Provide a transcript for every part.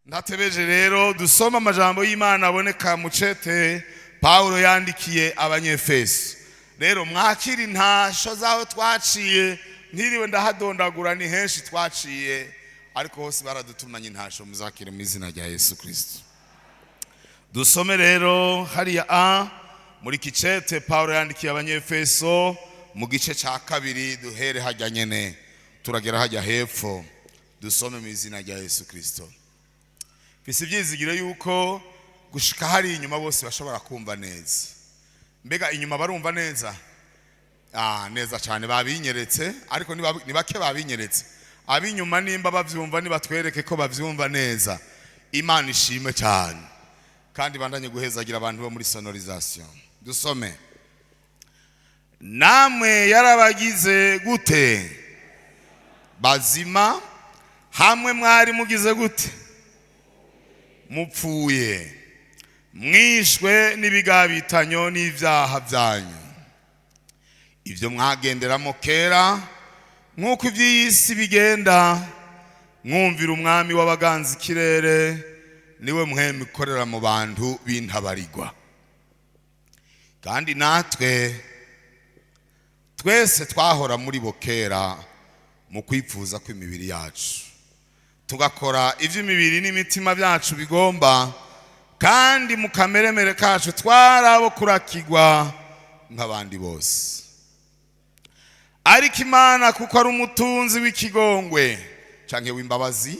Ntatebeje rero, dusoma amajambo y'Imana aboneka mu cete Pawulo yandikiye Abanyefeso. Rero mwakira intasho z'aho twaciye, ntiriwe ndahadondagura, ni henshi twaciye, ariko hose baradutumanye intasho. Muzakire mu izina rya Yesu Kristo. Dusome rero hariya muri kicete Pawulo yandikiye Abanyefeso mu gice cya kabiri, duhere hajya nyene turagera hajya hepfo. Dusome mu izina rya Yesu Kristo. Mfise ibyizigiro yuko gushika hari inyuma bose bashobora kumva neza. Mbega inyuma barumva neza? Ah, neza cyane, babinyeretse, ariko ni bake babinyeretse. Ab'inyuma nimba bavyumva, nibatwereke ko bavyumva neza. Imana ishimwe cyane kandi bandanye guhezagira abantu bo muri sonorisation. Dusome. Namwe yarabagize gute? Bazima. Hamwe mwari mugize gute? Mupfuye, mwishwe n'ibigabitanyo n'ibyaha byanyu, ibyo mwagenderamo kera nk'uko iby'iyi si bigenda, mwumvira umwami w'abaganza ikirere, niwe mpwemu ikorera mu bantu b'intabarigwa. Kandi natwe twese twahora muri bo kera mu kwipfuza kw'imibiri yacu, tugakora iby'imibiri n'imitima byacu bigomba, kandi mu kameremere kacu twari abo kurakigwa nk'abandi bose. Ariko Imana, kuko ari umutunzi w'ikigongwe canke w'imbabazi,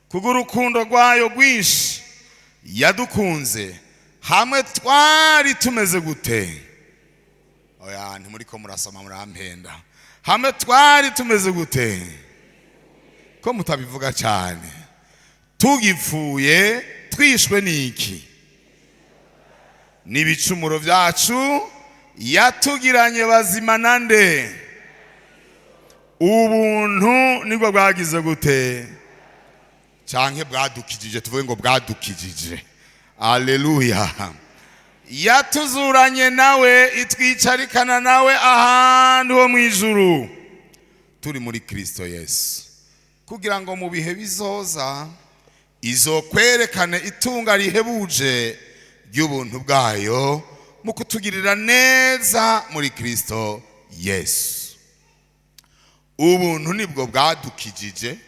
kubw'urukundo rwayo rwinshi yadukunze, hamwe twari tumeze gute? Oya, ntimuriko murasoma, murampenda. Hamwe twari tumeze gute? Ko mutabivuga cyane? Tugipfuye, twishwe n'iki? N'ibicumuro byacu. Yatugiranye bazima nande? Ubuntu nibwo bwagize gute? Canke bwadukijije, tuvuge ngo bwadukijije. Aleluya! Yatuzuranye nawe, itwicarikana nawe ahantu ho mu ijuru turi muri Kristo Yesu, kugira ngo mu bihe bizoza izokwerekane itunga rihebuje ry'ubuntu bwayo mu kutugirira neza muri Kristo Yesu. Ubuntu nibwo bwadukijije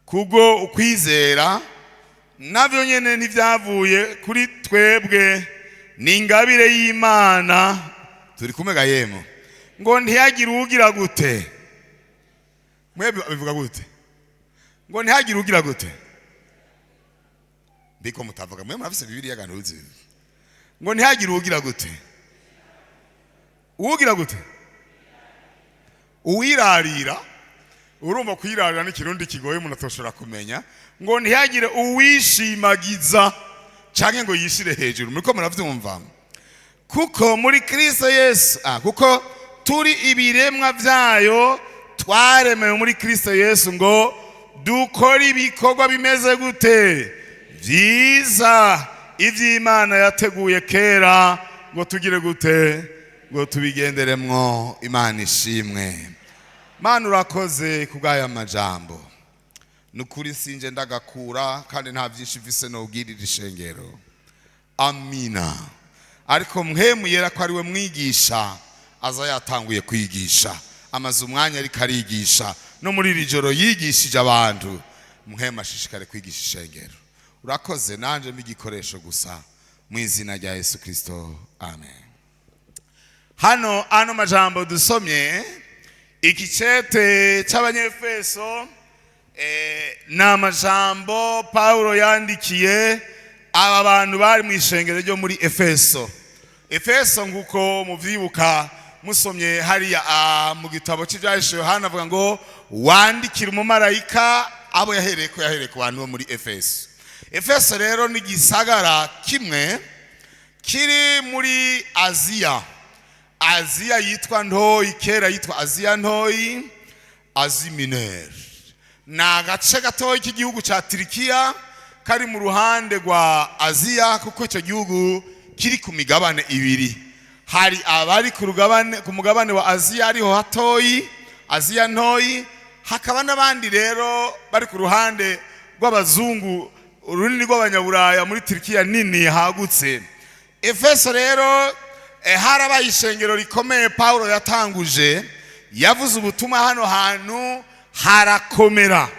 kubwo ukwizera, nabyo nyene ntibyavuye kuri twebwe, ni ingabire y'Imana. Turi kumega yemo? Ngo ntihagire ugira gute? Mwebwe bivuga gute? Ngo ntihagire ugira gute? Mbiko mutavuga, mwe murafise Bibiliya gantuzi. Ngo ntihagire ugira gute? Ugira gute? Uwirarira. Urumva kwirarira n'ikirundi kigoye, umuntu atoshobora kumenya. Ngo ntihagire uwishimagiza canke ngo yishire hejuru. Muriko muravyumva? Kuko muri Kristo Yesu, kuko turi ibiremwa vyayo, twaremewe muri Kristo Yesu ngo dukore ibikorwa bimeze gute? Vyiza, ivy'Imana yateguye kera ngo tugire gute? Ngo tubigenderemwo. Imana ishimwe. Mana, urakoze kubw'aya majambo. Nukuri sinje ndagakura, kandi nta byinshi mfise nobwirira ishengero. Amina. Ariko Mpwemu Yera, ko ari we mwigisha, aza yatanguye kwigisha, amaze umwanya ariko arigisha, no muri iri joro yigishije abantu. Mpwemu ashishikare kwigisha ishengero. Urakoze, nanje mbi igikoresho gusa, mu izina rya Yesu Kristo, amen. Hano ano majambo dusomye, ikicete cy'Abanyefeso, ni amajambo Pawulo yandikiye aba bantu bari mu ishengero ryo muri Efeso. Efeso, nguko muvyibuka, musomye hariya mu gitabo cy'Ibyahishe Yohana, avuga ngo wandikira umumarayika abo, yahereye ko yahereye ku bantu bo muri Efeso. Efeso rero ni igisagara kimwe kiri muri Aziya, Aziya yitwa Ntoyi, kera yitwa Aziya Ntoyi, Asie Mineure. Ni agace gatoya k'igihugu cya Turikiya kari mu ruhande rwa Aziya, kuko icyo gihugu kiri ku migabane ibiri. Hari abari ku mugabane wa Aziya, ariho hatoyi, Aziya Ntoyi, hakaba n'abandi rero bari ku ruhande rw'abazungu. Runini rw'Abanyaburaya muri Turikiya nini hagutse. Efeso rero harabaye ishengero rikomeye Pawulo yatanguje. Yavuze ubutumwa hano hantu harakomera.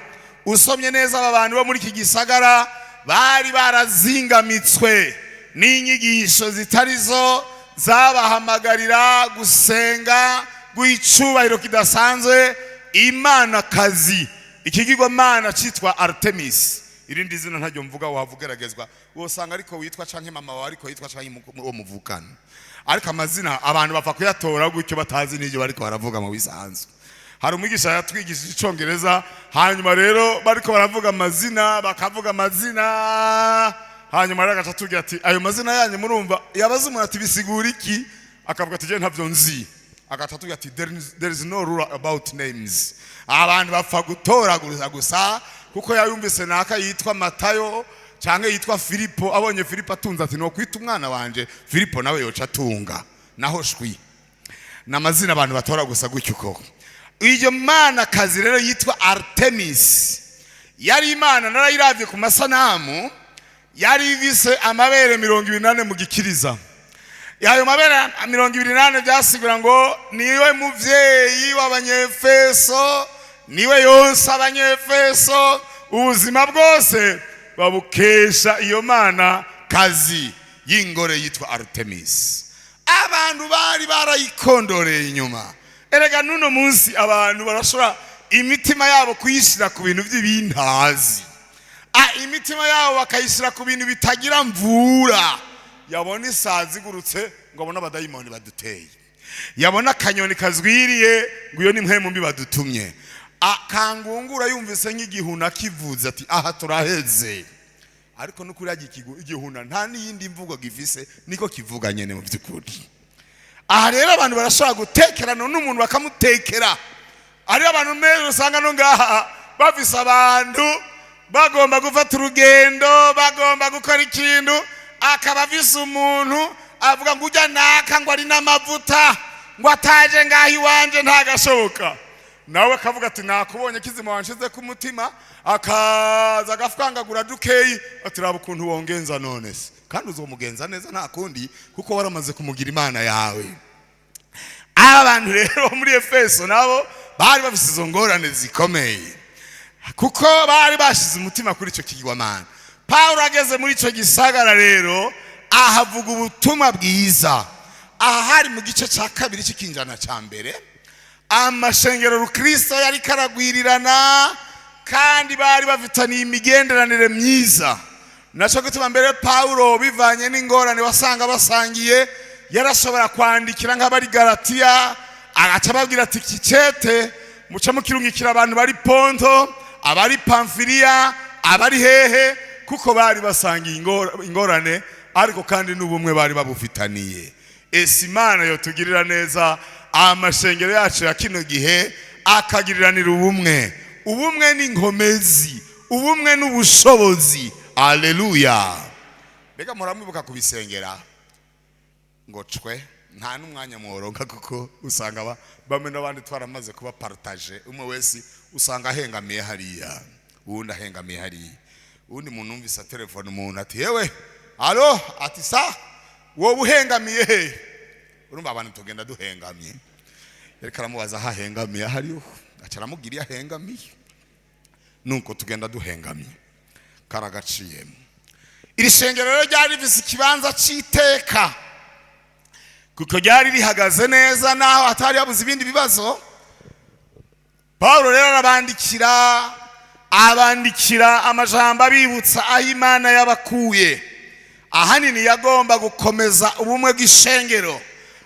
Usomye neza, aba bantu bo muri iki gisagara bari barazingamitswe n'inyigisho zitari zo, zabahamagarira gusenga, guha icubahiro kidasanzwe imana kazi, ikigirwamana cyitwa Artemis. Irindi zina ntaryo mvuga, wahava ugeragezwa, wosanga ariko witwa, canke mama wawe ariko yitwa, canke uwo muvukana. Ariko amazina abantu bapfa kuyatora gutyo, batazi n'ibyo bariko baravuga. Mu bisanzwe hari umwigisha yatwigishije Icongereza, hanyuma rero bariko baravuga amazina, bakavuga amazina, hanyuma rero agaca atubwira ati: "Ayo mazina yanyu murumva?" Yabaza umuntu ati: "Bisigura iki?" Akavuga ati: "Je ntavyo nzi." Agaca atubwira ati: There is no rule about names." Abantu bapfa gutoraguriza gusa, kuko yayumvise naka yitwa Matayo cyangwa yitwa Filipo, abonye Filipo atunze, ati: "No kwita umwana wanje Filipo, nawe yoca atunga." Naho shwi, ni amazina abantu batora gusa gutyo uko. Iyo mana kazi rero yitwa Artemis yari imana, narayiravye ku masanamu, yari ifise amabere 24 mu gikiriza. Ayo mabere 24 byasigura ngo niwe muvyeyi w'Abanyefeso, niwe yonsa Abanyefeso, ubuzima bwose babukesha iyo mana kazi y'ingore yitwa Artemis. Abantu bari barayikondoreye inyuma. Erega n'uno munsi abantu barashobora imitima yabo kuyishyira ku bintu by'ibintazi, imitima yabo bakayishyira ku bintu bitagira mvura. Yabona isazi igurutse ngo abone abadayimoni baduteye, yabona akanyoni kazwiriye ngo iyo ni mpwemu mbi badutumye, akangungura yumvise nk'igihuna kivuze, ati: "Aha turaheze." Ariko n'ukuri yagiye igihuna nta n'iyindi mvugo gifise, niko kivuga nyene mu by'ukuri. Aha rero abantu barashobora gutekerana n'umuntu, bakamutekera. Hariho abantu menshi usanga no ngaha bafise abantu bagomba gufata urugendo, bagomba gukora ikintu, akaba afise umuntu avuga ngo ujya naka, ngo ari n'amavuta, ngo ataje ngaho iwanje ntagashoboka. Nawe akavuga ati: "Nakubonye kizima, wanshize ku mutima." Akaza agafwangagura dukeyi, ati: "Raba ukuntu wongenza none se." Kandi uzomugenza neza, nta kundi, kuko waramaze kumugira imana yawe. Aba bantu rero bo muri Efeso nabo bari bafise izo ngorane zikomeye, kuko bari bashize umutima kuri icyo kigwamana. Pawulo ageze muri icyo gisagara rero, ahavuga ubutumwa bwiza. Aha hari mu gice cya kabiri cy'ikinjana cya mbere. Amashengero rukristo yari karagwirirana, kandi bari bafitaniye imigenderanire myiza. Nacyo gituma mbere Pawulo, bivanye n'ingorane wasanga basangiye, yarashobora kwandikira nk'abari Galatiya, agaca ababwira ati: "Iki cete muca mukirungikira abantu bari Ponto, abari Pamfiliya, abari hehe," kuko bari basangiye ingorane, ariko kandi n'ubumwe bari babufitaniye. Ese Imana yotugirira neza, amashengero yacu ya kino gihe akagiriranira ubumwe. Ubumwe ni inkomezi, ubumwe n'ubushobozi. Aleluya! Mbega muramwibuka kubisengera ngo cwe? Nta n'umwanya mworonka, kuko usanga bamwe n'abandi twaramaze kuba partage. Umwe wese usanga ahengamiye hariya, uwundi ahengamiye hariya. Uwundi muntu wumvise telefone, umuntu ati: "Yewe, allô?" Ati: "Sa wowe uhengamiye he?" Urumva abantu tugenda duhengamye. Yariko aramubaza aho ahengamiye ahariho, aca aramubwira iyo ahengamiye. Nuko tugenda duhengamye, karagaciyemo. Iri shengero rero ryari rifise ikibanza c'iteka, kuko ryari rihagaze neza, naho hatari habuze ibindi bibazo. Pawulo rero arabandikira, abandikira amajambo abibutsa aho Imana yabakuye. Ahanini yagomba gukomeza ubumwe bw'ishengero,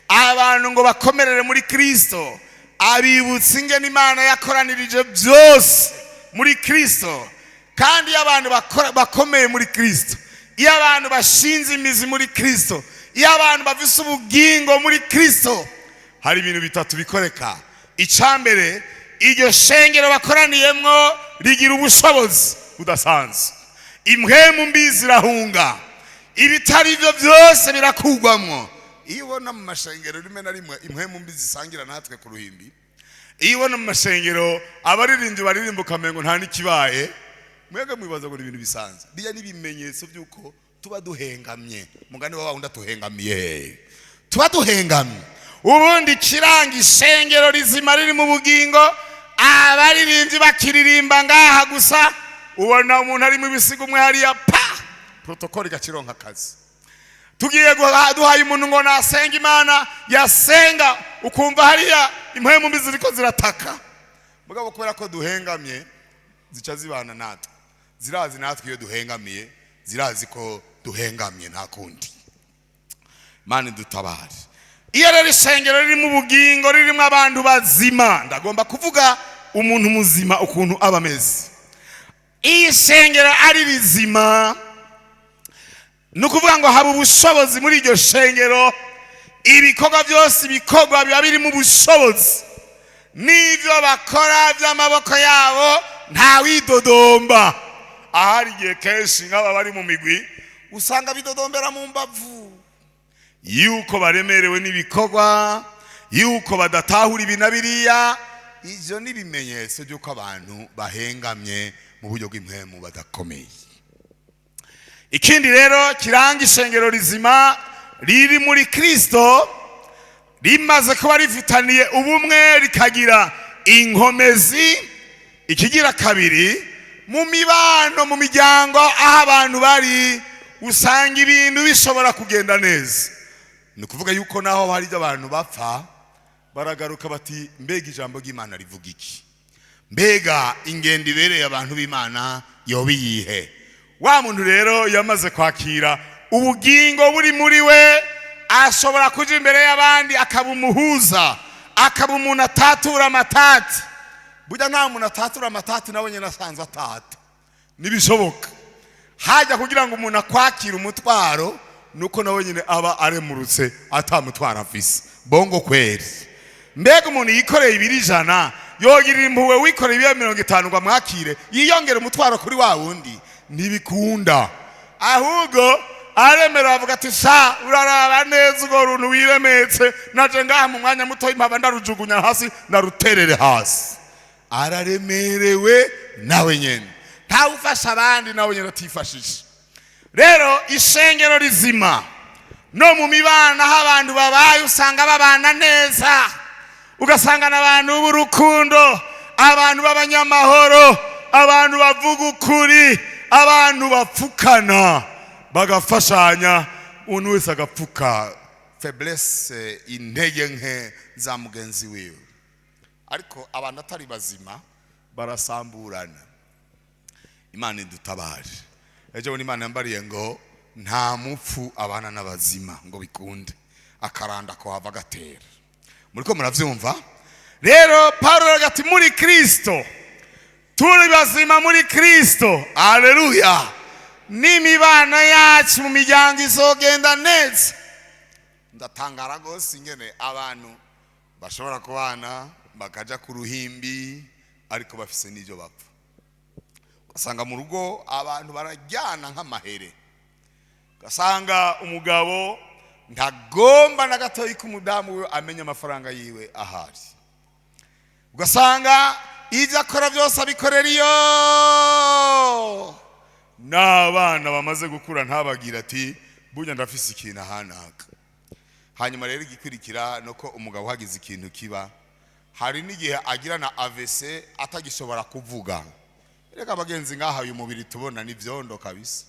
abantu ngo bakomerere muri Kristo. Abibutsa ingene Imana yakoranirije byose muri Kristo. Kandi iyo abantu bakomeye muri Kristo, iyo abantu bashinze imizi muri Kristo, iyo abantu bafise ubugingo muri Kristo, hari ibintu bitatu bikoreka. Icya mbere, iryo shengero bakoraniyemwo rigira ubushobozi budasanzwe. Impwemu mbi zirahunga, ibitari byo byose birakugwamwo. Iyo ubona mu mashengero rimwe na rimwe impwemu mbi zisangira natwe ku ruhimbi, iyo ubona mu mashengero abaririmbyi baririmba ukamengo nta n'ikibaye. Mwebwe mwibaza ngo ni ibintu bisanzwe. Bijya n'ibimenyetso by'uko tuba duhengamye. Mugani wa wundi atuhengamiye, tuba duhengamye. Ubundi kiranga ishengero rizima riri mu bugingo, abaririmbyi bakiririmba ngaha gusa, ubona umuntu ari mu bisigo umwe hariya, pa protocole igacironka akazi. Tugiye duhaye umuntu ngo nasenga Imana, yasenga ukumva hariya impwemu mbi ziriko zirataka. Mugabo kubera ko duhengamye, zica zibana natwe. Zirazi natwe iyo duhengamiye, zirazi ko duhengamye, nta kundi. Imana dutabare. Iyo rero ishengero ririmo ubugingo, ririmo abantu bazima, ndagomba kuvuga umuntu muzima ukuntu aba ameze. Iyo ishengero ari rizima, ni ukuvuga ngo haba ubushobozi muri iryo shengero. Ibikorwa byose, ibikorwa biba birimo ubushobozi, n'ibyo bakora by'amaboko yabo ntawidodomba. Ahari igihe kenshi nk'aba bari mu migwi usanga bidodombera mu mbavu yuko baremerewe n'ibikorwa, yuko badatahura ibi na biriya. Ibyo ni ibimenyetso by'uko abantu bahengamye mu buryo bw'impwemu, badakomeye. Ikindi rero kiranga ishengero rizima riri muri Kristo, rimaze kuba rifitaniye ubumwe, rikagira inkomezi, ikigira kabiri, mu mibano, mu miryango, aho abantu bari, usanga ibintu bishobora kugenda neza. Ni ukuvuga yuko naho hari ibyo abantu bapfa, baragaruka bati: "Mbega ijambo ry'Imana rivuga iki? Mbega ingendo ibereye abantu b'Imana yoba iyihe?" Wa muntu rero yamaze kwakira ubugingo buri muri we, ashobora kuja imbere y'abandi akaba umuhuza, akaba umuntu atatura amatati. Burya nta muntu atatura amatati nawe nyine asanzwe atata, ntibishoboka. Hajya kugira ngo umuntu akwakire umutwaro, nuko nawe nyine aba aremurutse, atamutwaro afise. Bongo kweri, mbega umuntu yikoreye ibiro 100 yogirira impuhwe wikoreye ibiro 50 ngo amwakire, yiyongere umutwaro kuri wa wundi? Ntibikunda. Ahubwo aremera, avuga ati: "Sha, uraraba neza urwo runtu wiremetse, naje ngaha mu mwanya muto mpaba ndarujugunya hasi, ndaruterere hasi." Araremerewe nawe nyene, ntawe ufasha abandi nawe nyene atifashije. Rero ishengero rizima, no mu mibano aho abantu babaye, usanga babana neza, ugasanga n'abantu b'urukundo, abantu b'abanyamahoro, abantu bavuga ukuri, abantu bapfukana, bagafashanya, umuntu wese agapfuka faiblesse, intege nke za mugenzi wiwe. Ariko abantu atari bazima barasamburana. Imana idutabare. Ejo bundi Imana yambariye ngo nta mupfu abana n'abazima ngo bikunde, akaranda ko hava gatera. Muriko muravyumva? Rero Paulo aravuga ati: "Muri Kristo turi bazima, muri Kristo." Aleluya! N'imibano yacu mu miryango izogenda neza. Ndatangara rwose ingene abantu bashobora kubana bakaja ku ruhimbi, ariko bafise n'ibyo bapfa. Ugasanga mu rugo abantu barajyana nk'amahere, ugasanga umugabo ntagomba na gatoyi ko umudamu we amenya amafaranga yiwe ahari, ugasanga ibyo akora byose abikorera iyo, n'abana bamaze gukura ntababwira ati: "Burya ndafise ikintu ahanaka." Hanyuma rero igikurikira ni uko umugabo hagize ikintu kiba, hari n'igihe agira na AVC atagishobora kuvuga. Reka abagenzi, ngaha uyu mubiri tubona ni vyondo kabisa,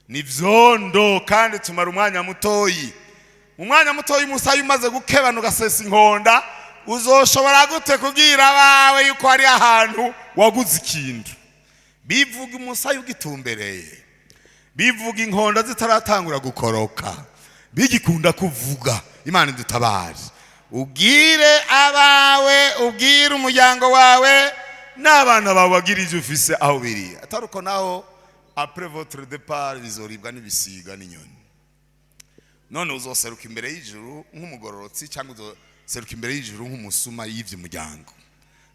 ni vyondo, kandi tumara umwanya mutoyi. Mu mwanya mutoyi umusaya umaze gukebana, ugasesa inkonda, uzoshobora gute kubwira abawe yuko hari ahantu waguze ikintu? Bivuga umusaya ugitumbereye, bivuga inkonda zitaratangura gukoroka, bigikunda kuvuga. Imana idutabare. Ubwire abawe, ubwire umuryango wawe n'abana bawe, wagira ibyo ufise aho biri. Atari uko naho, après votre départ, bizoribwa n'ibisiga n'inyoni. None uzoseruka imbere y'ijuru nk'umugororotsi, cyangwa uzoseruka imbere y'ijuru nk'umusuma yivye umuryango,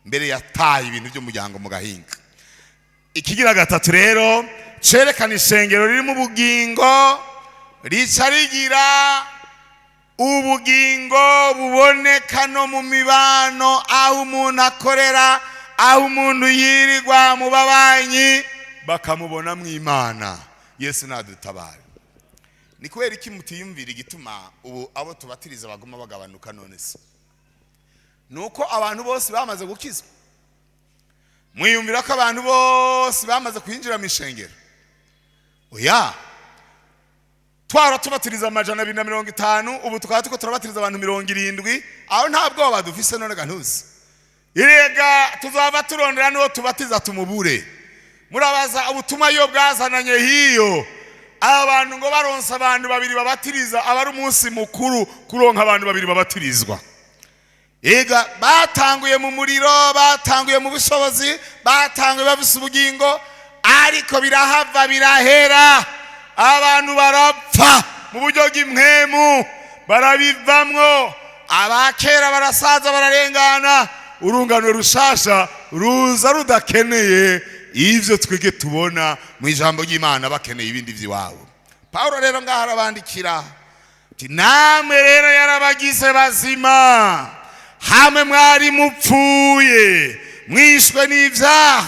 mbere yataye ibintu by'umuryango mu gahinga? Ikigira gatatu rero cerekana ishengero ririmo ubugingo, rica rigira ubugingo buboneka no mu mibano, aho umuntu akorera, aho umuntu yirirwa, mu babanyi. bakamubona mu Imana. Yesu nadutabare. Ni kubera iki mutiyumvira igituma ubu abo tubatiriza baguma bagabanuka? None se nuko abantu bose bamaze gukizwa? Mwiyumvira ko abantu bose bamaze kwinjira mu ishengero? Oya, twara tubatiriza 250, ubu tukaba tuko turabatiriza abantu 70. Aho nta bwoba dufise. None ga ntuzi, irega tuzaba turondera n'uwo tubatiza tumubure. Murabaza ubutumwa iyo bwazananye hiyo. Abantu ngo baronse abantu babiri babatiriza, aba ari umunsi mukuru kuronka abantu babiri babatirizwa. Ega batanguye mu muriro, batanguye mu bushobozi, batanguye bafise ubugingo, ariko birahava birahera. Abantu barapfa mu buryo bw'impwemu, barabivamwo. Abakera barasaza, bararengana. Urungano rushasha ruza rudakeneye ivyo twige tubona mu ijambo ry'Imana, bakeneye ibindi vy'iwabo. Paulo rero ngaho arabandikira ati: "Namwe rero yarabagize bazima, hamwe mwari mupfuye mwishwe n'ivyaha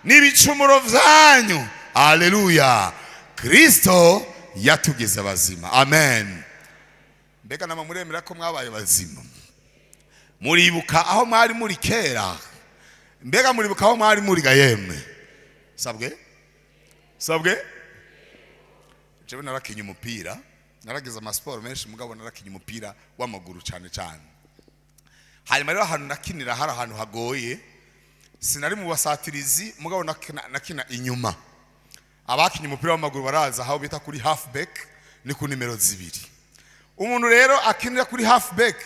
n'ibicumuro vyanyu." Aleluya! Kristo yatugize bazima, amen. Mbega namwe muremera ko mwabaye bazima? Muribuka aho mwari muri kera? Mbega muribuka aho mwari muri ga yemwe? Sabwe sabwe, jewe narakinye umupira, naragize amasiporo menshi, mugabo narakinye umupira w'amaguru cyane cyane. Hanyuma rero ahantu nakinira hari ahantu hagoye. Sinari mu basatirizi, mugabo nakina inyuma. Abakinye umupira w'amaguru baraza aho bita kuri half back, ni ku nimero 2. Umuntu rero akinira kuri half back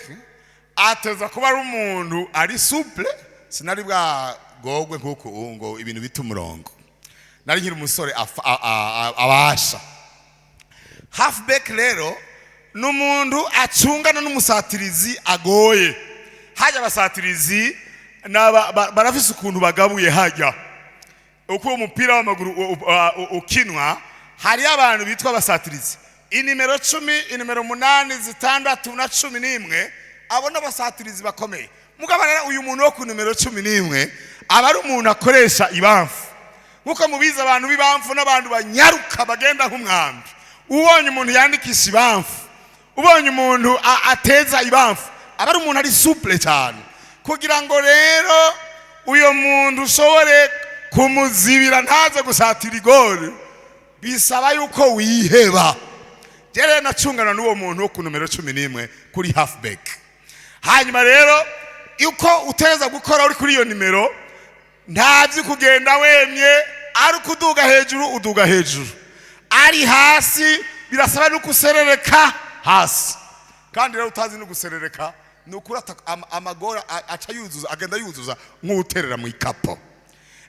ateza kuba ari umuntu ari souple. Sinari bwagogwe nk'uko ubu ngo ibintu bita umurongo. Nari nkiri umusore abasha. Half back rero ni umuntu acungana n'umusatirizi agoye. Hajya abasatirizi barafise ukuntu bagabuye. Hajya uko umupira w'amaguru ukinwa, hariyo abantu bitwa abasatirizi: inimero 10, inimero 8, 6 na 11. Abo n'abasatirizi bakomeye. Mugabo rero uyu muntu wo ku nimero 11 aba ari umuntu akoresha ibamfu. Nk'uko mubizi, abantu b'ibamfu n'abantu banyaruka, bagenda nk'umwambi. Ubonye umuntu yandikisha ibamfu, ubonye umuntu ateza ibamfu, aba ari umuntu ari souple cyane. Kugira ngo rero uyo muntu ushobore kumuzibira ntaze gusatira igori, bisaba yuko wiheba. Rero nacungana n'uwo muntu wo ku nomero 11 kuri half back. Hanyuma rero uko uteza gukora uri kuri iyo nimero, ntazi kugenda wemye. Ari ukuduga hejuru, uduga hejuru. Ari hasi, birasaba nuko userereka hasi. Kandi rero utazi no guserereka, ni ukuri amagora aca yuzuza, agenda yuzuza nk'uwuterera mu ikapo.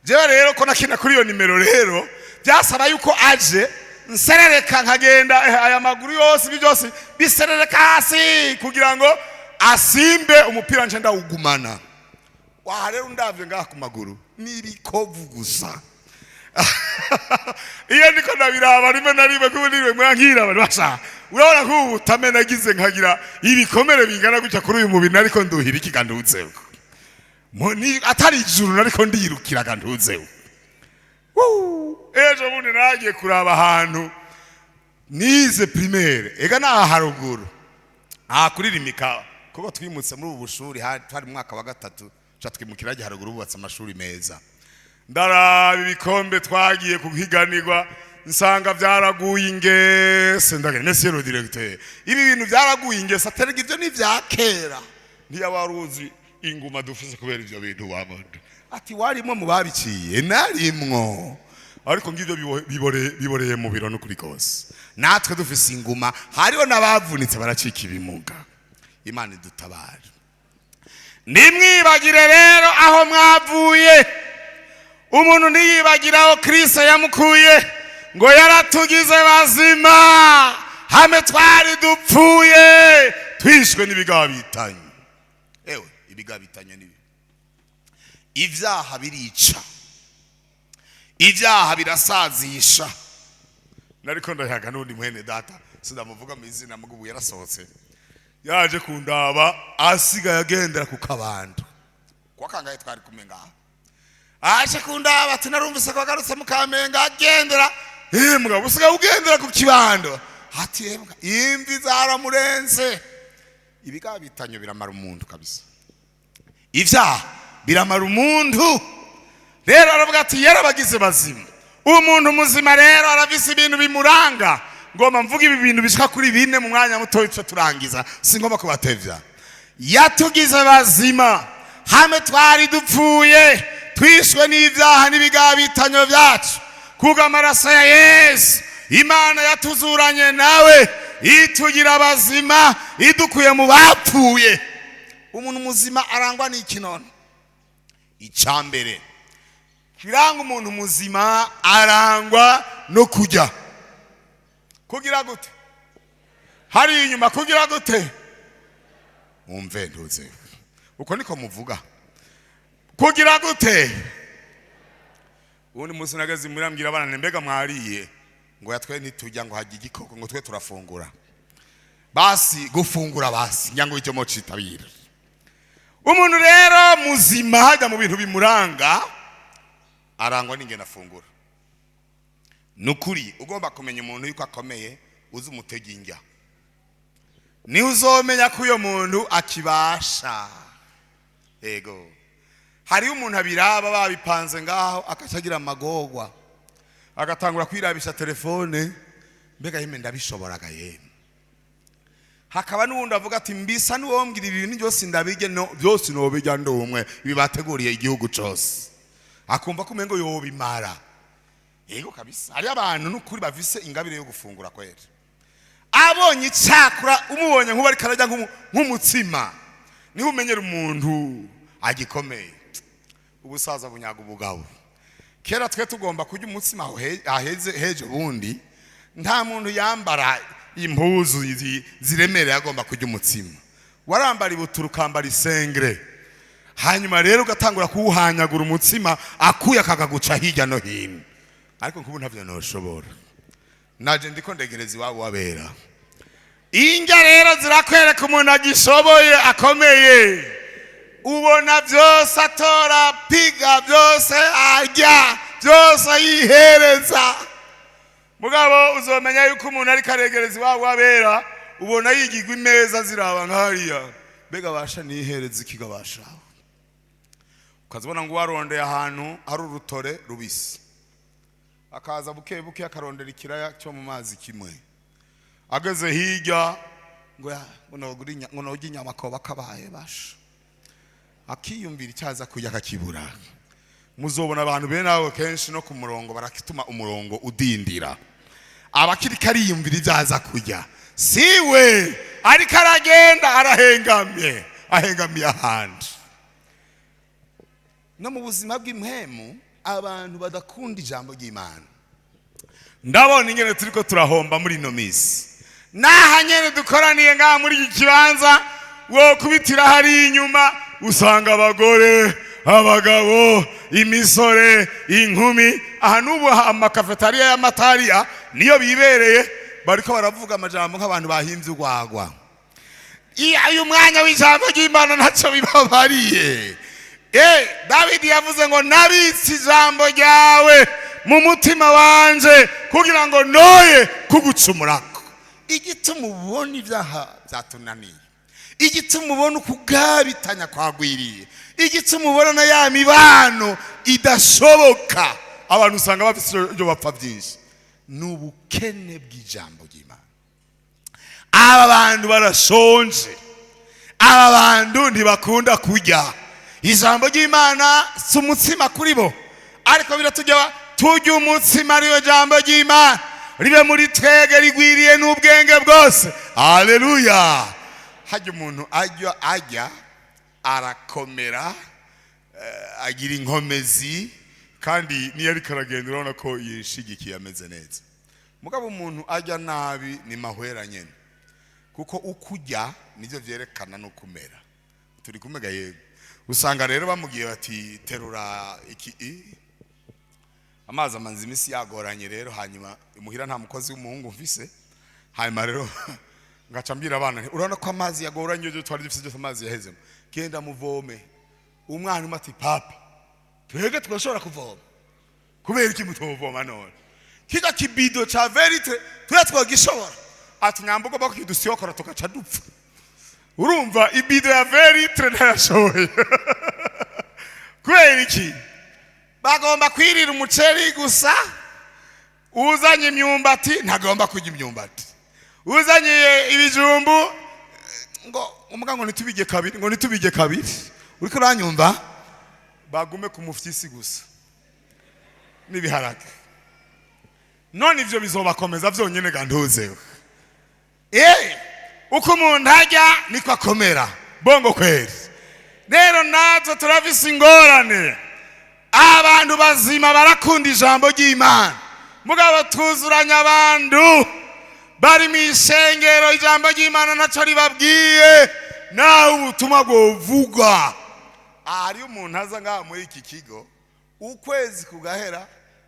Jewe rero ko nakina kuri iyo nimero, rero byasaba yuko aje nserereka, nkagenda aya maguru yose, ibi byose biserereka hasi kugira ngo asimbe umupira nce ndawugumana. Waha rero ndavye ngaha ku maguru ni ibikovu gusa. Iyo ndiko ndabiraba rimwe na rimwe, kuko niwe mwankira abantu basha, urabona ko ubu butame nagize nkagira ibikomere bingana gutya kuri uyu mubiri, nariko nduhira iki gandutseho? Atari ijuru nariko ndirukira gandutseho? Woo! Ejo bundi nagiye kuraba ahantu nize primaire, ega naha haruguru aha kuri rimika, kuko twimutse muri ubu bushuri twari mu mwaka wa gatatu, ca twimukira hajya haruguru bubatse amashuri meza. Ndaraba ibikombe twagiye kuhiganirwa, nsanga byaraguye ingese. Ndagira: "Monsieur le directeur, ibi bintu byaraguye ingese." Aterega: "Ibyo ni ibya kera." Ntiyabaruzi inguma dufise kubera ibyo bintu wabona. Ati: "Warimwo mu babiciye?" Narimwo, ariko ngibyo biboreye mu biro. N'ukuri kose natwe dufise inguma, hariho n'abavunitse baracika ibimuga. Imana idutabare. Nimwibagire rero aho mwavuye. Umuntu ntiyibagira aho Kristo yamukuye. Ngo yaratugize bazima hamwe twari dupfuye, twishwe n'ibigabitanye. Ewe, ibigabitanye nibi: ibyaha birica, ibyaha birasazisha. Nariko ndayaga n'undi mwene data, sindamuvuga mu izina, mugubu yarasohotse yaje kundaba, asigaye agendera ku kabando. Kwa kangahe twari kumwe ngaha? Aje kundaba ati: "Narumvise ko agarutse mu Kamenge agendera." Mugabo, usigaye ugendera ku kibando. Ati: "Mbwa, imvi zaramurenze." Ibigabitanyo biramara umuntu kabisa, ivyaha biramara umuntu. Rero aravuga ati yarabagize bazima. Umuntu muzima rero arafise ibintu bimuranga. Ngomba mvuga ibi bintu bishika kuri bine mu mwanya muto, ico turangiza, singomba kubatevya. Yatugize bazima hamwe twari dupfuye, twishwe n'ibyaha n'ibigabitanyo byacu. Kubwo amaraso ya Yesu, Imana yatuzuranye nawe, itugira bazima, idukuye mu bapfuye. Umuntu muzima arangwa n'iki none? Icya mbere kiranga umuntu muzima, arangwa no kujya kugira gute? Hariya inyuma, kugira gute? Mwumve, ntuze uko niko muvuga. Kugira gute? Ubundi munsi nageze muri, ambwira abana: "Mbega mwariye?" Ngo yatwe ntitujya, ngo hajya igikoko, ngo twe turafungura. Basi gufungura, basi ngira ngo icyo mocitabira. Umuntu rero muzima, hajya mu bintu bimuranga, arangwa n'ingene afungura. Ni ukuri, ugomba kumenya umuntu yuko akomeye, uzi umutega indya, niho uzomenya ko uyo muntu akibasha. Yego, hariho umuntu abiraba babipanze ngaho, akaca agira amagorwa, agatangura kwirabisha telefone: "Mbega yemwe, ndabishoboraga yemwe?" Hakaba n'uwundi avuga ati: "Mbisa n'uwombwira ibi bintu byose ndabirye, no byose nobijya ndumwe, ibi bateguriye igihugu cose." Akumva ko umengo yobimara. Yego kabisa, hariyo abantu n'ukuri bafise ingabire yo gufungura kwera. Abonye icyakura, umubonye nk'ubu ariko arajya nk'umutsima, niho umenyera umuntu agikomeye. Ubusaza bunyaga ubugabo. Kera twe tugomba kurya umutsima aho aheze hejo bundi, nta muntu yambara impuzu ziremereye agomba kurya umutsima. Warambara ibutura, ukambara isengere, hanyuma rero ugatangura kuwuhanyagura umutsima, akuya kakaguca hirya no hino. Ariko nkubu ntavyo noshobora. Naje ndiko ndegereza iwabo wabera. Indya rero zirakwereka umuntu agishoboye, akomeye. Ubona byose atora, piga byose, arya byose, yihereza. Mugabo uzomenya yuko umuntu ariko aregereza iwabo wabera, ubona yigirwa imeza ziraba nk'hariya: "Mbega basha, nihereza ikigabasha?" Ukazibona ngo warondeye ahantu hari urutore rubisi, akaza buke buke, akarondera ikiraya cyo mu mazi kimwe. Ageze hirya ngo ngo nogura ngo norya inyama koba kabaye basha, akiyumvira icyaza kurya akakibura. Muzobona abantu bene abo kenshi no ku murongo barakituma umurongo udindira. Abakiriko ariyumvira ibyo aza kurya, siwe ariko aragenda, arahengamye, ahengamiye ahandi. No mu buzima bw'impemu, abantu badakunda ijambo ry'Imana, ndabona ingene turiko turahomba muri ino misi. Naha nyene dukoraniye ngaha muri iki kibanza, wo kubitira hari inyuma, usanga abagore, abagabo, imisore, inkumi, aha n'ubu amakafetariya y'amatariya niyo bibereye, bariko baravuga amajambo nk'abantu bahimbye urwagwa. Iyo uyu mwanya w'ijambo ry'Imana ntacyo bibabariye. Dawidi yavuze ngo: "Nabitse ijambo ryawe mu mutima wanje kugira ngo noye kugucumurako." Igituma ubona ibyaha byatunaniye, igituma ubona ukugabitanya kwagwiriye, igituma ubona na ya mibano idashoboka, abantu usanga bafite ibyo bapfa byinshi, ni ubukene bw'ijambo ry'Imana. Aba bantu barashonje, aba bantu ntibakunda kurya. Ijambo ry'Imana si umutsima kuri bo, ariko biratujya turya umutsima, ariyo jambo ry'Imana, ribe muri twege rigwiriye n'ubwenge bwose. Aleluya! Hajya umuntu ajya ajya arakomera, agira inkomezi, kandi niyo ariko aragenda urabona ko yishigikiye, ameze neza. Mugabo umuntu ajya nabi ni mahwera nyene, kuko uko ujya nibyo byerekana no kumera. Turi kumega? Yego. Usanga rero bamubwiye bati: "Terura iki amazi amaze iminsi yagoranye." Rero hanyuma imuhira nta mukozi w'umuhungu mfise. Hanyuma rero ngaca mbwira abana nti: "Urabona ko amazi yagoranye, ibyo twari dufise byose amazi yahezemo, genda muvome." Umwana umwe ati: "Papa." Twebwe twashobora kuvoma. Kubera iki mutovoma none? Kijya kibido ca 20 litres tuya twagishobora? Ati nyamba ugomba kukidusiyokora tugaca dupfa. Urumva, ibido ya 20 litres ntayashoboye. Kubera iki? Bagomba kwirira umuceri gusa. Uzanye imyumbati ntagomba kurya imyumbati, uzanye ibijumbu ngo umuga ngo ntitubige kabiri, ngo ntitubige kabiri. Uriko uranyumva? Bagume ku mufyisi gusa n'ibiharage. None ivyo bizobakomeza vyonyene ga ntuzewe? Uko umuntu arya niko akomera. Bongo kweri. Rero natwe turafise ingorane. Abantu bazima barakunda ijambo ry'Imana, mugabo tuzuranye abantu bari mu ishengero, ijambo ry'Imana naco ribabwiye, nawe ubutumwa bwovuga. Hariyo umuntu aza ngaha muri iki kigo, ukwezi kugahera,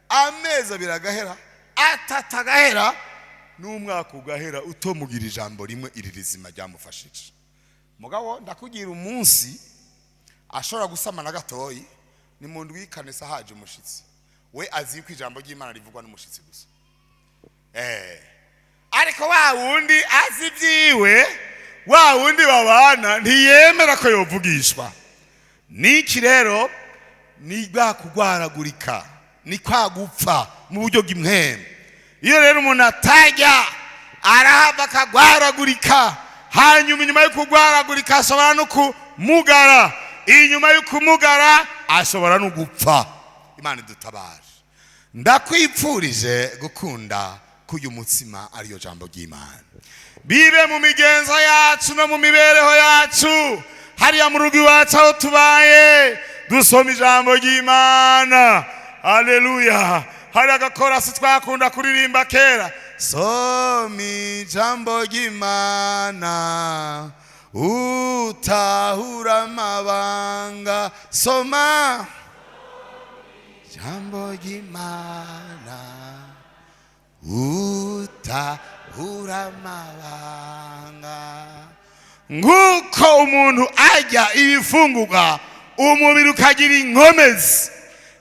amezi 2 agahera, 3 agahera, n'umwaka ugahera, utomugira ijambo rimwe iri rizima ryamufashije. Mugabo ndakugira umunsi ashobora gusama na gatoyi ni mu ndwi y'ikanisa haje umushitsi, we azi ko ijambo ry'Imana rivugwa n'umushitsi gusa. Ariko wa wundi azi ibyiwe, wa wundi babana, ntiyemera ko yovugishwa. Niki rero? Ni bwa kugwaragurika, ni kwa gupfa mu buryo bw'impwemu. Iyo rero umuntu atajya, arahava akagwaragurika. Hanyuma inyuma yo kugwaragurika ashobora no kumugara, inyuma yo kumugara ashobora no gupfa. Imana idutabare. Ndakwipfurije gukunda kuyu mutsima, ariyo jambo ry'Imana. Bibe mu migenzo yacu no mu mibereho yacu. Hariya mu rugo iwacu aho tubaye, dusoma ijambo ry'Imana. Haleluya! Hari agakorasi twakunda kuririmba kera: "Soma ijambo ry'Imana, utahura amabanga, soma ijambo ry'Imana, utahura amabanga." Nk'uko umuntu arya ibifungurwa umubiri ukagira inkomezi,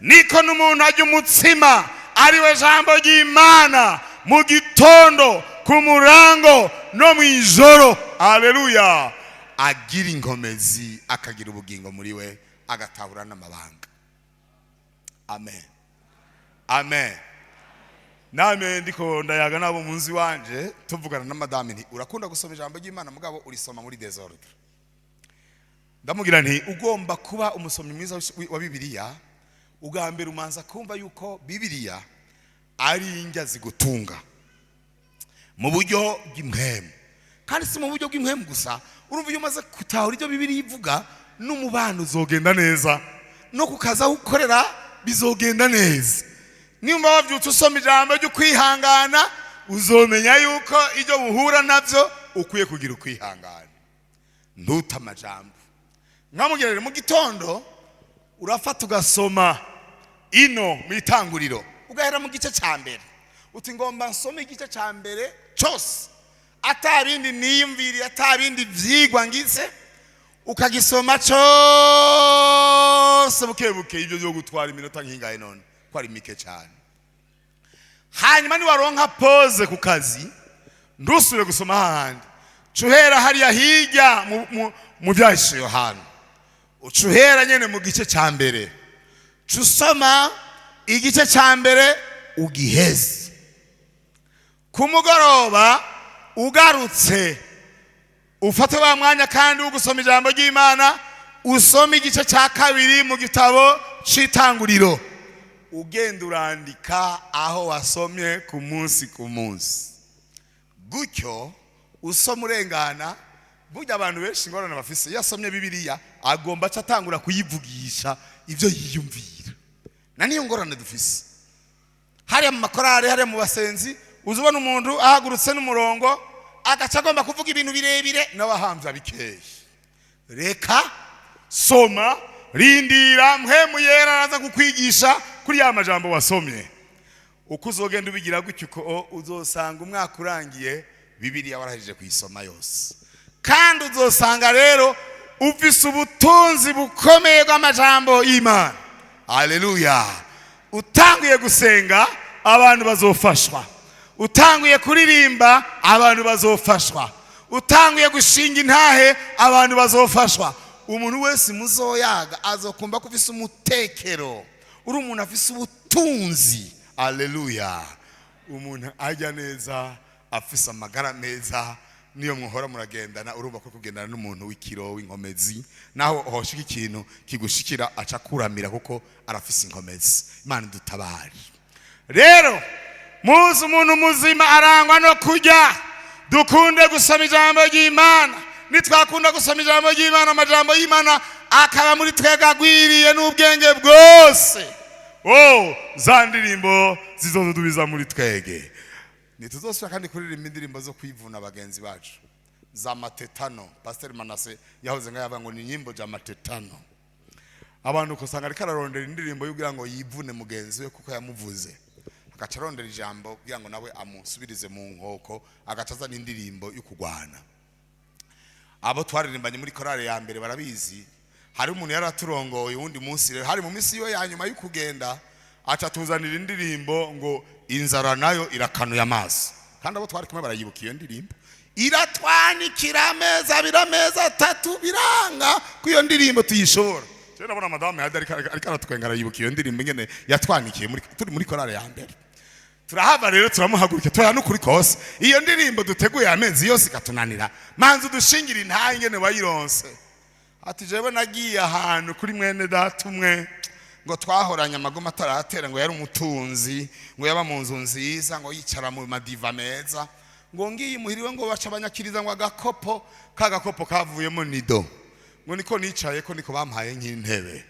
niko n'umuntu arya umutsima, ariwe jambo ry'Imana, mu gitondo, ku murango no mu ijoro, aleluya, agira inkomezi, akagira ubugingo muri we, agatahura n'amabanga. Amen, amen. Name ndiko ndayaga nabo mu nzu iwanje, tuvugana na madame, nti urakunda gusoma ijambo ry'Imana, mugabo urisoma muri désordre. Ndamubwira nti ugomba kuba umusomyi mwiza wa Bibiliya, ubwa mbere umanza kumva yuko Bibiliya ari indya zigutunga mu buryo bw'impwemu. Kandi si mu buryo bw'impwemu gusa. Urumva, iyo umaze gutahura ibyo Bibiliya ivuga, n'umubano uzogenda neza, no ku kazi aho ukorera bizogenda neza. Nimba wabyutse usoma ijambo ryo kwihangana, uzomenya yuko ibyo muhura nabyo ukwiye kugira ukwihangana, ntute amajambo. Nkamubwira rero, mu gitondo urafata ugasoma ino mu Itanguriro, ugahera mu gice cya mbere, uti ngomba nsome igice cya mbere cyose, atabindi niyumviriye, atabindi byigwa ngize. Ukagisoma cyose buke buke. Ibyo byo gutwara iminota nk'ingahe none, ko ari mike cyane? Hanyuma niwaronka pause ku kazi, ndusubire gusoma hahandi, cuhera hariya hirya mu Byahishe Yohana, ucuhera nyene mu gice cya mbere, cusoma igice cya mbere ugiheze. Ku mugoroba ugarutse, ufate wa mwanya kandi wo gusoma ijambo ry'Imana, usome igice cya kabiri mu gitabo c'Itanguriro. Ugenda urandika aho wasomye ku munsi ku munsi, gutyo usoma urengana. Burya abantu benshi ingorane bafise, iyo asomye Bibiliya agomba aca atangura kuyivugisha ibyo yiyumvira. Na niyo ngorane dufise hariya mu makorari, hariya mu basenzi. Uza ubona umuntu ahagurutse n'umurongo, agaca agomba kuvuga ibintu birebire, nawe ahamvya bikeya. Reka, soma, rindira, Mpwemu Yera araza kukwigisha kuri ya majambo wasomye. Uko uzogenda ubigira gutyo, uko uzosanga umwaka urangiye Bibiliya warahejeje kuyisoma yose. Kandi uzosanga rero ufise ubutunzi bukomeye bw'amajambo y'Imana. Haleluya! Utanguye gusenga, abantu bazofashwa. Utanguye kuririmba, abantu bazofashwa. Utanguye gushinga intahe, abantu bazofashwa. Umuntu wese muzoyaga azokumva ko ufise umutekero, uri umuntu afise ubutunzi. Haleluya! Umuntu ajya neza, afise amagara meza, niyo muhora muragendana, urumva ko kugendana n'umuntu w'ikiro, w'inkomezi, naho hoshika ikintu kigushikira, aca kuramira kuko arafise inkomezi. Imana dutabare. Rero muzi, umuntu muzima arangwa no kurya. Dukunde gusoma ijambo ry'Imana. Nitwakunda gusoma ijambo ry'Imana, amajambo y'Imana akaba muri twebwe agwiriye n'ubwenge bwose, oh, za ndirimbo zizodubiza muri twege. Ntituzosubira kandi kuririmba indirimbo zo kwivuna bagenzi bacu za matetano. Pasiteri Manase yahoze ngayavuga ngo ni inyimbo za matetano. Abantu ugasanga ariko ararondera indirimbo yo kugira ngo yivune mugenzi we kuko yamuvuze, agaca arondera ijambo kugira ngo nawe amusubirize mu nkoko, agaca azana indirimbo yo kurwana. Abo twaririmbanye muri korale ya mbere barabizi. Hari umuntu yari aturongoye uwundi munsi rero, hari mu minsi yiwe ya nyuma yo kugenda, aca tuzanira indirimbo ngo "Inzara nayo irakanuye amaso". Kandi abo twari kumwe barayibuka iyo ndirimbo. Iratwanikira amezi 2, amezi 3, biranga ko iyo ndirimbo tuyishobora. Rero ndabona madame yari ariko aratwenga, arayibuka iyo ndirimbo ingene yatwanikiye turi muri korale ya mbere. Turahava rero, turamuhaguruka, turaya n'ukuri kose, iyo ndirimbo duteguye amezi yose ikatunanira, manzi udushingira intahe ingene wayironse. Ati: "Jewe nagiye ahantu kuri mwene data umwe ngo twahoranye amagoma ataratera, ngo yari umutunzi, ngo yaba mu nzu nziza, ngo yicara mu madiva meza, ngo ngiye imuhiriwe ngo baca abanyakiriza ngo agakopo ka gakopo kavuyemo nido, ngo niko nicaye ko niko bampaye nk'intebe,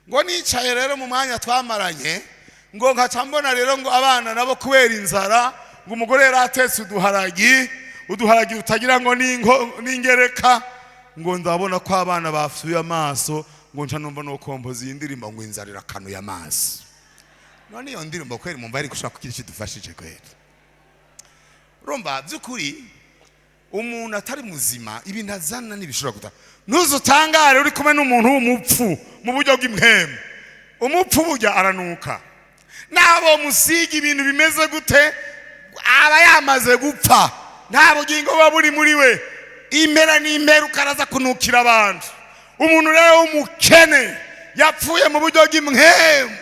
ngo nicaye rero mu mwanya twamaranye, ngo nkaca mbona rero ngo abana nabo kubera inzara, ngo umugore yari atetse uduharagi, uduharagi utagira ngo n'ingereka, ngo ndabona ko abana bapfuye amaso, ngo nca numva no kompoza iyi ndirimbo ngo 'Inzara irakanuye amaso'." None iyo ndirimbo kweri mumva ari gushaka kugira icyo idufashije kweri? Urumva by'ukuri umuntu atari muzima, ibintu azana ntibishobora guta. Ntuzutangare uri kumwe n'umuntu w'umupfu mu buryo bw'impwemu. Umupfu burya aranuka, nabo musiga ibintu bimeze gute, aba yamaze gupfa, nta bugingo buba buri muri we. Impera n'impera ukaraza kunukira abantu. Umuntu rero w'umukene yapfuye mu buryo bw'impwemu,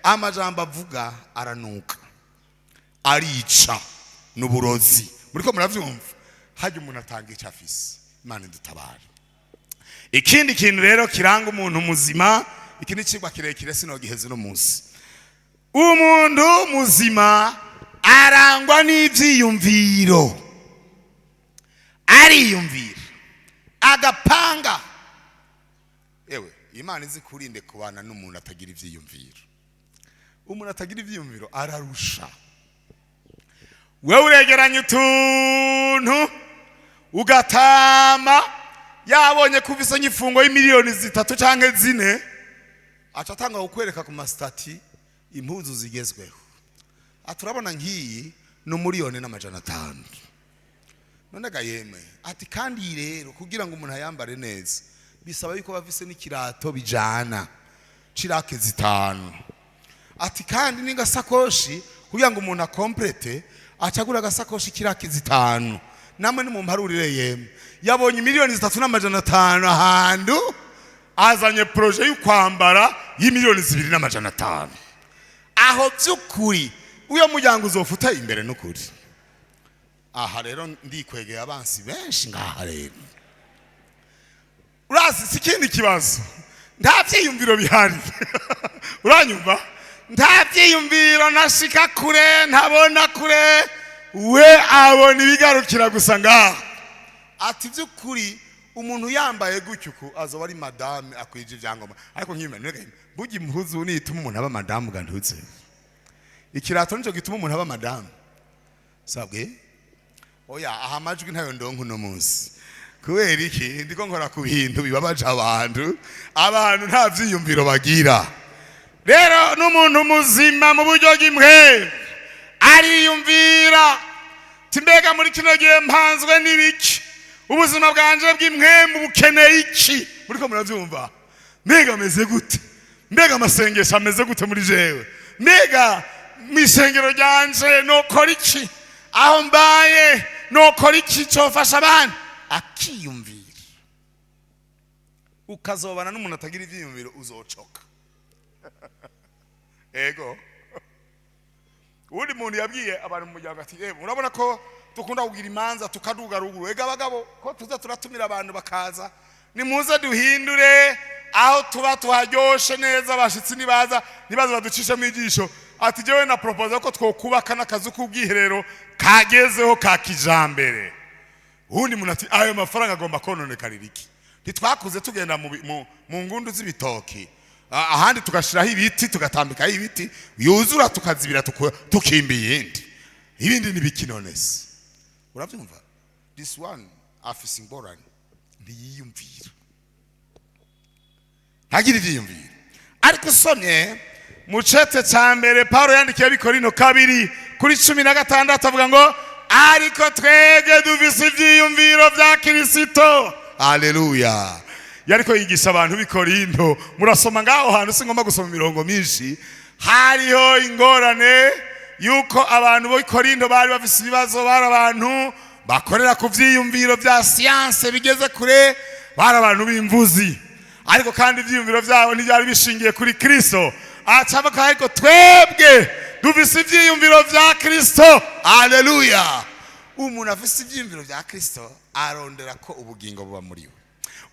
amajambo avuga aranuka, arica n'uburozi. Muriko muravyumva? Hajya umuntu atanga icyo afise. Imana idutabare. Ikindi kintu rero kiranga umuntu muzima, iki ni ikigwa kirekire, sinogiheze uno munsi. Umuntu muzima arangwa n'ivyiyumviro, ariyumvira, agapanga. Ewe, Imana izi kurinde kubana n'umuntu atagira ivyiyumviro. Umuntu atagira ivyiyumviro ararusha. Wewe uregeranya utuntu ugatama, yabonye ko ufise nk'ifungo y'imiliyoni 3 canke 4, aca atanga kukwereka ku ma statuts impuzu zigezweho. Ati: "Urabona nk'iyi ni 1,500,000." None ga yemwe, ati: "Kandi iyi rero kugira ngo umuntu ayambare neza bisaba yuko bafise n'ikirato bijana cirake 5." Ati: "Kandi n'agasakoshi, kugira ngo umuntu akomplete acagura agasakoshi kirake 5." Namwe nimumparurire yemwe, yabonye 3,500,000 ahantu, azanye projet yo kwambara y'imiliyoni 2,500. Aho by'ukuri uyo muryango uzofuta imbere n'ukuri. Aha rero ndikwegeye abansi benshi ngaha. Rero urazi, si ikindi kibazo, nta byiyumviro bihari. Uranyumva? Nta byiyumviro, ntashika kure, ntabona kure. We abona ibigarukira gusa ngaha. Ati: "By'ukuri umuntu yambaye gutyo uku azoba ari madame akwije ibyangombwa." Ariko nk'imana burya impuzu nituma umuntu aba madamu gantutse, ikirato nicyo gituma umuntu aba madamu sabwe. Oya, aha amajwi ntayo ndonka uno munsi. Kubera iki? Ndiko nkora ku bintu bibabaje abantu. Abantu nta vyiyumviro bagira. Rero n'umuntu muzima mu buryo bw'impwemu ariyumvira ti: "Mbega muri kino gihe mpanzwe n'ibiki? Ubuzima bwanje bw'impwemu bukeneye iki?" Muriko muravyumva? Mbega meze gute? Mbega amasengesho ameze gute muri jewe? Mbega mu isengero ryanje nokora iki? Aho mbaye nokora iki cofasha abandi? Akiyumvira. Ukazobana n'umuntu atagira ivyiyumviro, uzocoka. Ego, uwundi muntu yabwiye abantu mu muryango ati: "Murabona ko dukunda kugira imanza, tukaduga ruguru. Ega abagabo, ko tuza turatumira abantu bakaza, nimuze duhindure aho tuba, tuharyoshe neza, abashitsi nibaza nibaza baducishemo ijisho." Ati: "Jewe na propose ko twokubaka n'akazu k'ubwiherero kagezeho ka kijambere." Uwundi muntu ati: "Ayo mafaranga agomba kononekarira iki? Ntitwakuze tugenda mu ngundu z'ibitoki, ahandi tugashiraho ibiti, tugatambikaho ibiti, yuzura tukazibira, tukimba iyindi? Ibindi ni biki none se?" Urabyumva, this one afise ingorane, ntiyiyumvira, ntagira ivyiyumviro. Ariko usomye mu cete ca mbere Paulo yandikiye Abikorino, 2:16, avuga ngo: "Ariko twebwe dufise ivyiyumviro vya Kirisito." Aleluya! Yariko yigisha abantu b'i Korinto. Murasoma ngaho hantu, singomba gusoma imirongo myinshi. Hariho ingorane yuko abantu b'i Korinto bari bafise ibibazo. Bari abantu bakorera ku vyiyumviro vya siyanse bigeze kure, bari abantu b'imvuzi, ariko kandi ivyiyumviro vyabo ntibyari bishingiye kuri Kristo. Acavuga: "Ariko twebwe dufise ivyiyumviro vya Kristo." Aleluya! Umuntu afise ivyiyumviro vya Kristo arondera ko ubugingo buba muri we.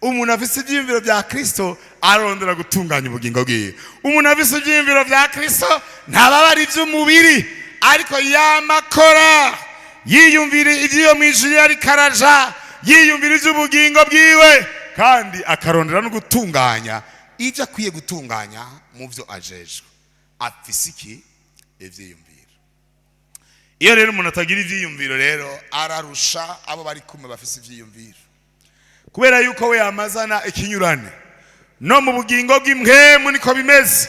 Umuntu afise ivyiyumviro vya Kristo arondera gutunganya ubugingo bwiwe. Umuntu afise ivyiyumviro vya Kristo ntababara ivy'umubiri, ariko yamakora yiyumvira ivy'iyo mw'ijuru ariko araja, yiyumvira ivy'ubugingo bwiwe, kandi akarondera no gutunganya ibyo akwiye gutunganya mu byo ajejwe. Afise iki? Ivyiyumviro. Iyo rero umuntu atagira ivyiyumviro rero, ararusha abo bari kumwe bafise ivyiyumviro, kubera yuko we yamazana ikinyurane. No mu bugingo bw'impwemu niko bimeze.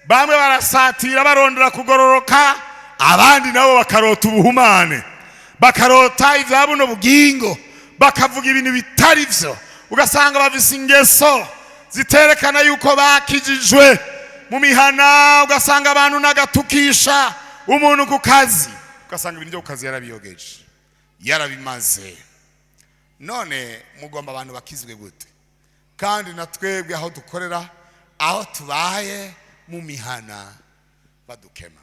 Bamwe barasatira barondera kugororoka, abandi nabo bakarota ubuhumane, bakarota ibya buno bugingo, bakavuga ibintu bitari byo. Ugasanga bafise ingeso ziterekana yuko bakijijwe mu mihana. Ugasanga abantu n'agatukisha umuntu ku kazi, ugasanga ibintu byo ku kazi yarabiyogeje, yarabimaze. None mugomba abantu bakizwe gute, kandi na twebwe aho dukorera, aho tubaye mu mihana, badukema,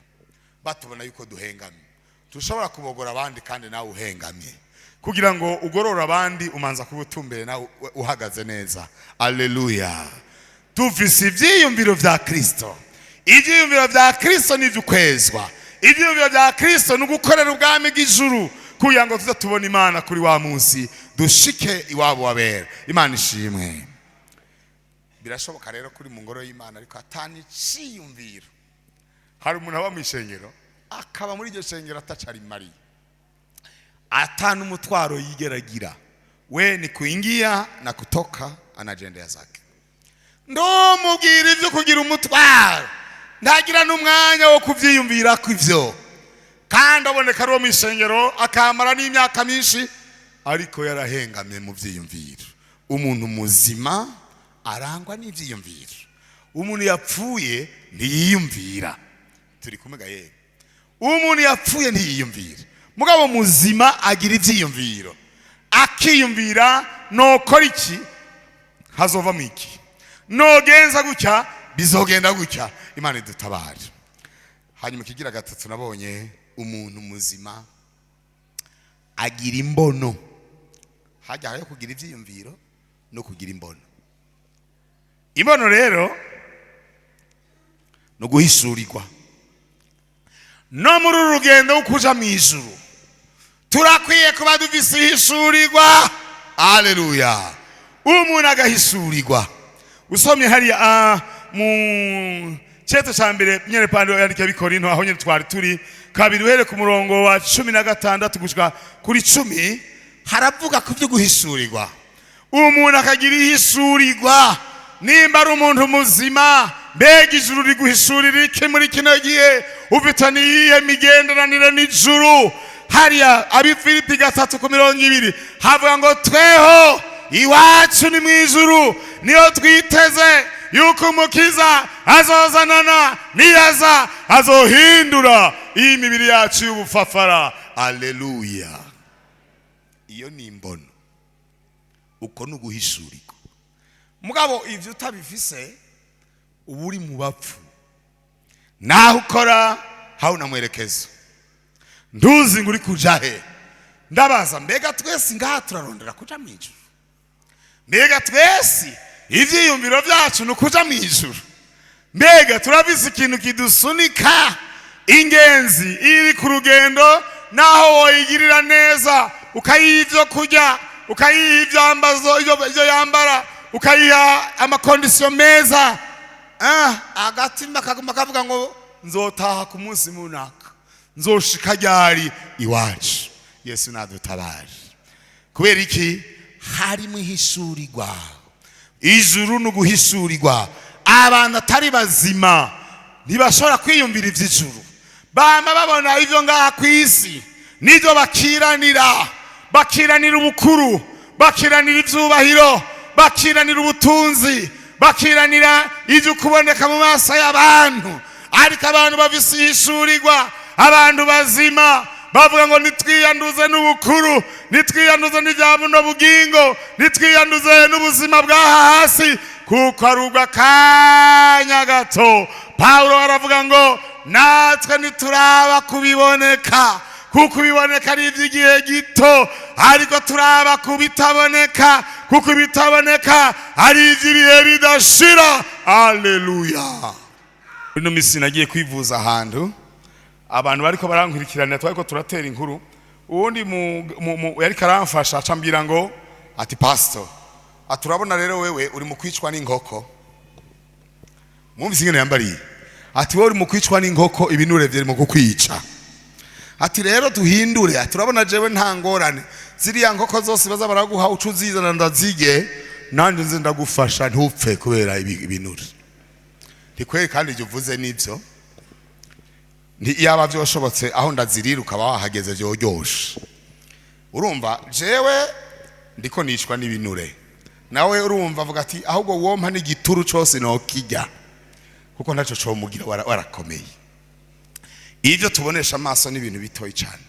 batubona yuko duhengamye? Tushobora kubogora abandi kandi nawe uhengamye? Kugira ngo ugorore abandi, umanza kuba utumbere, nawe uhagaze neza. Aleluya! Dufise ivyiyumviro vya Kristo. Ivyiyumviro vya Kristo ni ivy'ukwezwa. Ivyiyumviro vya Kristo ni ugukorera ubwami bw'ijuru, kugira ngo tuze tubone Imana kuri wa munsi, dushike iwabo wabera. Imana ishimwe. Birashoboka rero kuri mu ngoro y'Imana ariko atani iciyumviro. Hari umuntu aba mu ishengero, akaba muri iryo shengero atacari mariye, atana umutwaro yigeragira. We ni kuingia na kutoka, anajendea zake. Ndumubwira ibyo kugira umutwaro, ntagira n'umwanya wo kuvyiyumvira kw'ivyo. Kandi aboneka ari uwo mu ishengero, akamara n'imyaka myinshi, ariko yarahengamye mu vyiyumviro. Umuntu muzima arangwa n'ivyiyumviro. Umuntu yapfuye ntiyiyumvira. Turi kumwe ga yewe? Umuntu yapfuye ntiyiyumvira, mugabo muzima agira ivyiyumviro, akiyumvira: nokora iki hazovamo iki, nogenza gutya bizogenda gutya. Imana idutabare. Hanyuma ikigira gatatu nabonye, umuntu muzima agira imbono. Hajya hariho kugira ivyiyumviro no kugira imbono. Imbono rero no guhishurirwa. No muri uru rugendo rwo kuja mu ijuru, turakwiye kuba dufise ihishurirwa. Aleluya! Umuntu agahishurirwa. Usomye hariya mu cyeto cya mbere nyene Pawulo yandikiye Abikorinto, aho nyene twari turi, 2, uhere ku murongo wa 16 gushika kuri 10, haravuga ku byo guhishurirwa. Umuntu akagira ihishurirwa nimba ari umuntu muzima. Mbega ijuru riguhishurira iki muri kino gihe? Ufite niyihe migenderanire n'ijuru? Hariya Abifilipi 3:20 havuga ngo: "Tweho iwacu ni mu ijuru, niyo twiteze." Yuko Umukiza azozanana, niyaza azohindura iyi mibiri yacu y'ubufafara. Aleluya! Iyo ni imbono, uko ni uguhishurirwa. Mugabo ibyo utabifise, uba uri mu bapfu, naho ukora hauna mwerekezo, ntuzi ngo uri kuja he. Ndabaza, mbega twese ngaha turarondera kuja mu ijuru? Mbega twese ivyiyumviro vyacu ni ukuja mu ijuru? Mbega turafise ikintu kidusunika? Ingenzi iri ku rugendo, naho woyigirira neza, ukayiha ibyo kurya, ukayiha ibyambazo, ibyo yambara, ukayiha ama conditions meza, agatima kaguma kavuga ngo nzotaha ku munsi munaka, nzoshika ryari iwacu? Yesu nadutabare. Kubera iki? Harimo ihishurirwa. Ijuru ni uguhishurirwa. Abantu atari bazima ntibashobora kwiyumvira iby'ijuru, bama babona ibyo ngaha ku isi, nibyo bakiranira. Bakiranira ubukuru, bakiranira ibyubahiro, bakiranira ubutunzi, bakiranira ibyo kuboneka mu maso y'abantu. Ariko abantu bafise ihishurirwa, abantu bazima bavuga ngo nitwiyanduze n'ubukuru, nitwiyanduze n'ibya buno bugingo, nitwiyanduze n'ubuzima bw'aha hasi, kuko ari ubw'akanya gato. Pawulo aravuga ngo natwe ntituraba kubiboneka, kuko ibiboneka ari iby'igihe gito, ariko turaba kubitaboneka, kuko ibitaboneka ari iby'ibihe bidashira. Aleluya! Ino misi nagiye kwivuza ahantu, abantu bariko barankurikirana, twariko turatera inkuru. Uwundi yariko aramfasha acambwira ngo ati: "Pastor," ati, "urabona rero wewe uri mu kwicwa n'inkoko." Mwumvise ingene yambariye? Ati: "Wowe uri mu kwicwa n'inkoko, ibinure vyari mu kukwica." Ati: "Rero duhindure." Ati: "Urabona jewe nta ngorane, ziriya nkoko zose baza baraguha, uca uzizana ndazige, nanje nze ndagufasha ntupfe kubera ibinure." Ntikweri kandi ibyo uvuze nibyo. Nti iyaba vyoshobotse aho ndazirira ukaba wahageze, vyoryoshe. Urumva jewe ndiko nicwa n'ibinure, nawe urumva avuga ati ahubwo wompa n'igituru cose nokirya, kuko ntaco comugira, warakomeye. Ibyo tubonesha amaso ni ibintu bitoyi cyane.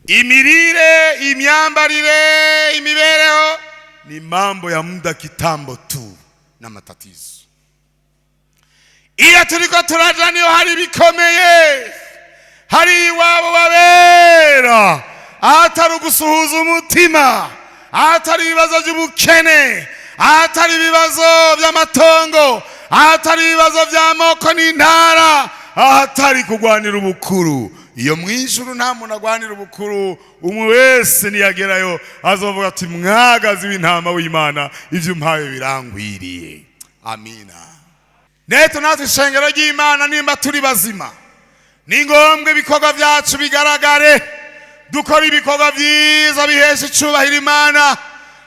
Imirire, imyambarire, imibereho ni mambo ya muda kitambo tu n'amatatizo. Iyo turiko turaja niyo hari bikomeye, hari iwabo babera, ahatari ugusuhuza umutima, ahatari ibibazo by'ubukene, ahatari ibibazo by'amatongo, ahatari ibibazo by'amoko n'intara, ahatari kurwanira ubukuru. Iyo mu ijuru nta muntu agwanira ubukuru. Umwe wese niyagerayo azovuga ati: "Mwagazi w'intama w'Imana, ibyo umpaye birangwiriye." Amina. Neto natwe ishengero ry'Imana, nimba turi bazima, ni ngombwa ibikorwa byacu bigaragare, dukora ibikorwa byiza bihesha icubahiro Imana.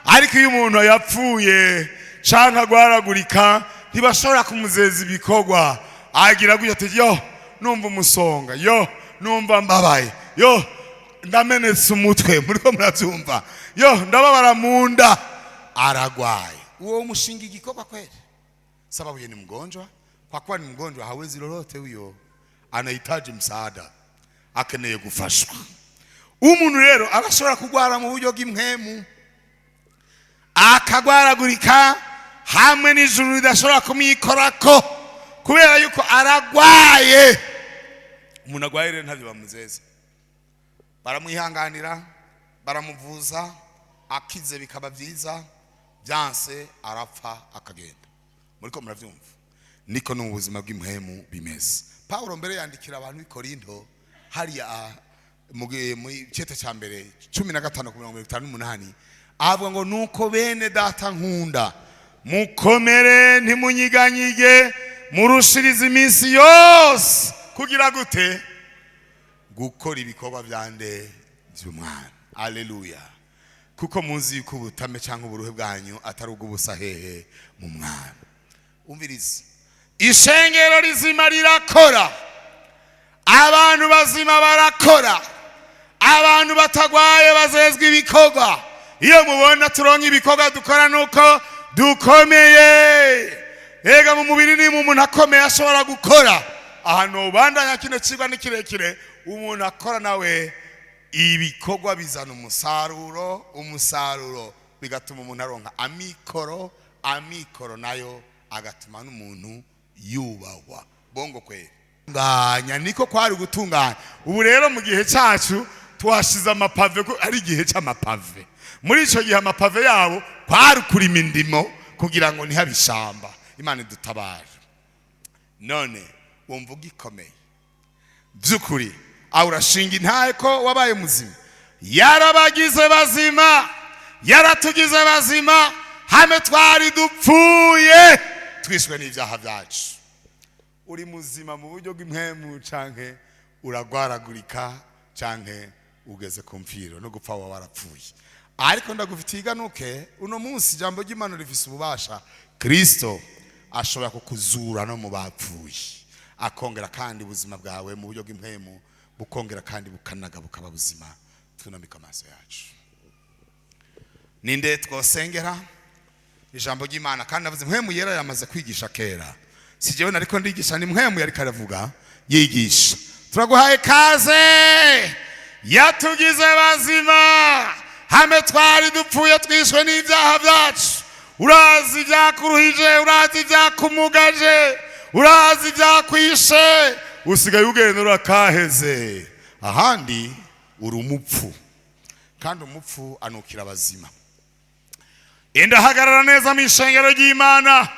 Ariko iyo umuntu yapfuye canke agwaragurika, ntibashobora kumuzeza ibikorwa. Agira gutya ati: "Yo, numva umusonga, yo, numva mbabaye, yo, ndamenetse umutwe." Muriko murabyumva? "Yo, ndababara mu nda." Aragwaye. Uwo mushinga igikorwa kweli? Sababu yeye ni mgonjwa. Kwa kuwa ni mgonjwa, hawezi lolote, huyo anahitaji msaada, akeneye gufashwa. Umuntu rero arashobora kurwara mu buryo bw'impwemu, akagwaragurika hamwe n'ijuru ridashobora kumwikorako kubera yuko aragwaye. Umuntu agwaye rero ntabyo bamuzeza, baramwihanganira, baramuvuza, akize bikaba byiza, byanse arapfa akagenda. Muriko murabyumva? Niko no mu buzima bw'impwemu bimeze. Pawulo mbere yandikira abantu b'i Korinto hariya mu cete cya mbere 15 ku 58, avuga ngo: "Nuko bene data nkunda, mukomere, ntimunyiganyige, murushirize iminsi yose kugira gute? Gukora ibikorwa byande? By'Umwana." Aleluya! Kuko muzi yuko ubutame cyangwa uburuhe bwanyu atari ubw'ubusa hehe? Mu Mwana. Umvirize, ishengero rizima rirakora, abantu bazima barakora, abantu batagwaye bazezwa ibikorwa. Iyo mubona turonka ibikorwa dukora, nuko dukomeye. Ega mu mubiri ni umuntu akomeye ashobora gukora. Ahantu ubandanya kino cigwa ni kirekire. Umuntu akora nawe ibikorwa bizana umusaruro, umusaruro bigatuma umuntu aronka amikoro, amikoro nayo agatuma n'umuntu yubahwa. Bongo kweli. Tunganya niko kwari gutunganya. Ubu rero mu gihe cyacu twashize amapave ko ari igihe cy'amapave. Muri ico gihe amapave yabo kwari kurima indimo kugira ngo ntihabe ishamba. Imana idutabare. None wumva ugikomeye by'ukuri, aho urashinga intahe ko wabaye muzima. Yarabagize bazima, yaratugize bazima, hamwe twari dupfuye twishwe n'ibyaha byacu. Uri muzima mu buryo bw'impwemu canke uragwaragurika canke ugeze ku mfiro no gupfa waba warapfuye. Ariko ndagufitiye iganuke uno munsi, ijambo ry'Imana rifise ububasha. Kristo ashobora kukuzura no mu bapfuye, akongera kandi ubuzima bwawe mu buryo bw'impwemu bukongera kandi bukanaga bukaba buzima. Tunamika amaso yacu. Ninde twosengera ijambo ry'Imana? Kandi navuze mpwemu yera yamaze kwigisha kera, si jewe nariko ndigisha, ni mpwemu yariko aravuga yigisha. Turaguhaye kaze. Yatugize bazima hamwe twari dupfuye twishwe n'ibyaha byacu. Urazi ibyakuruhije, urazi ibyakumugaje, urazi ibyakwishe, usigaye ugenda urakaheze. Ahandi uri umupfu, kandi umupfu anukira abazima. Indahagarara neza mu ishengero ry'Imana,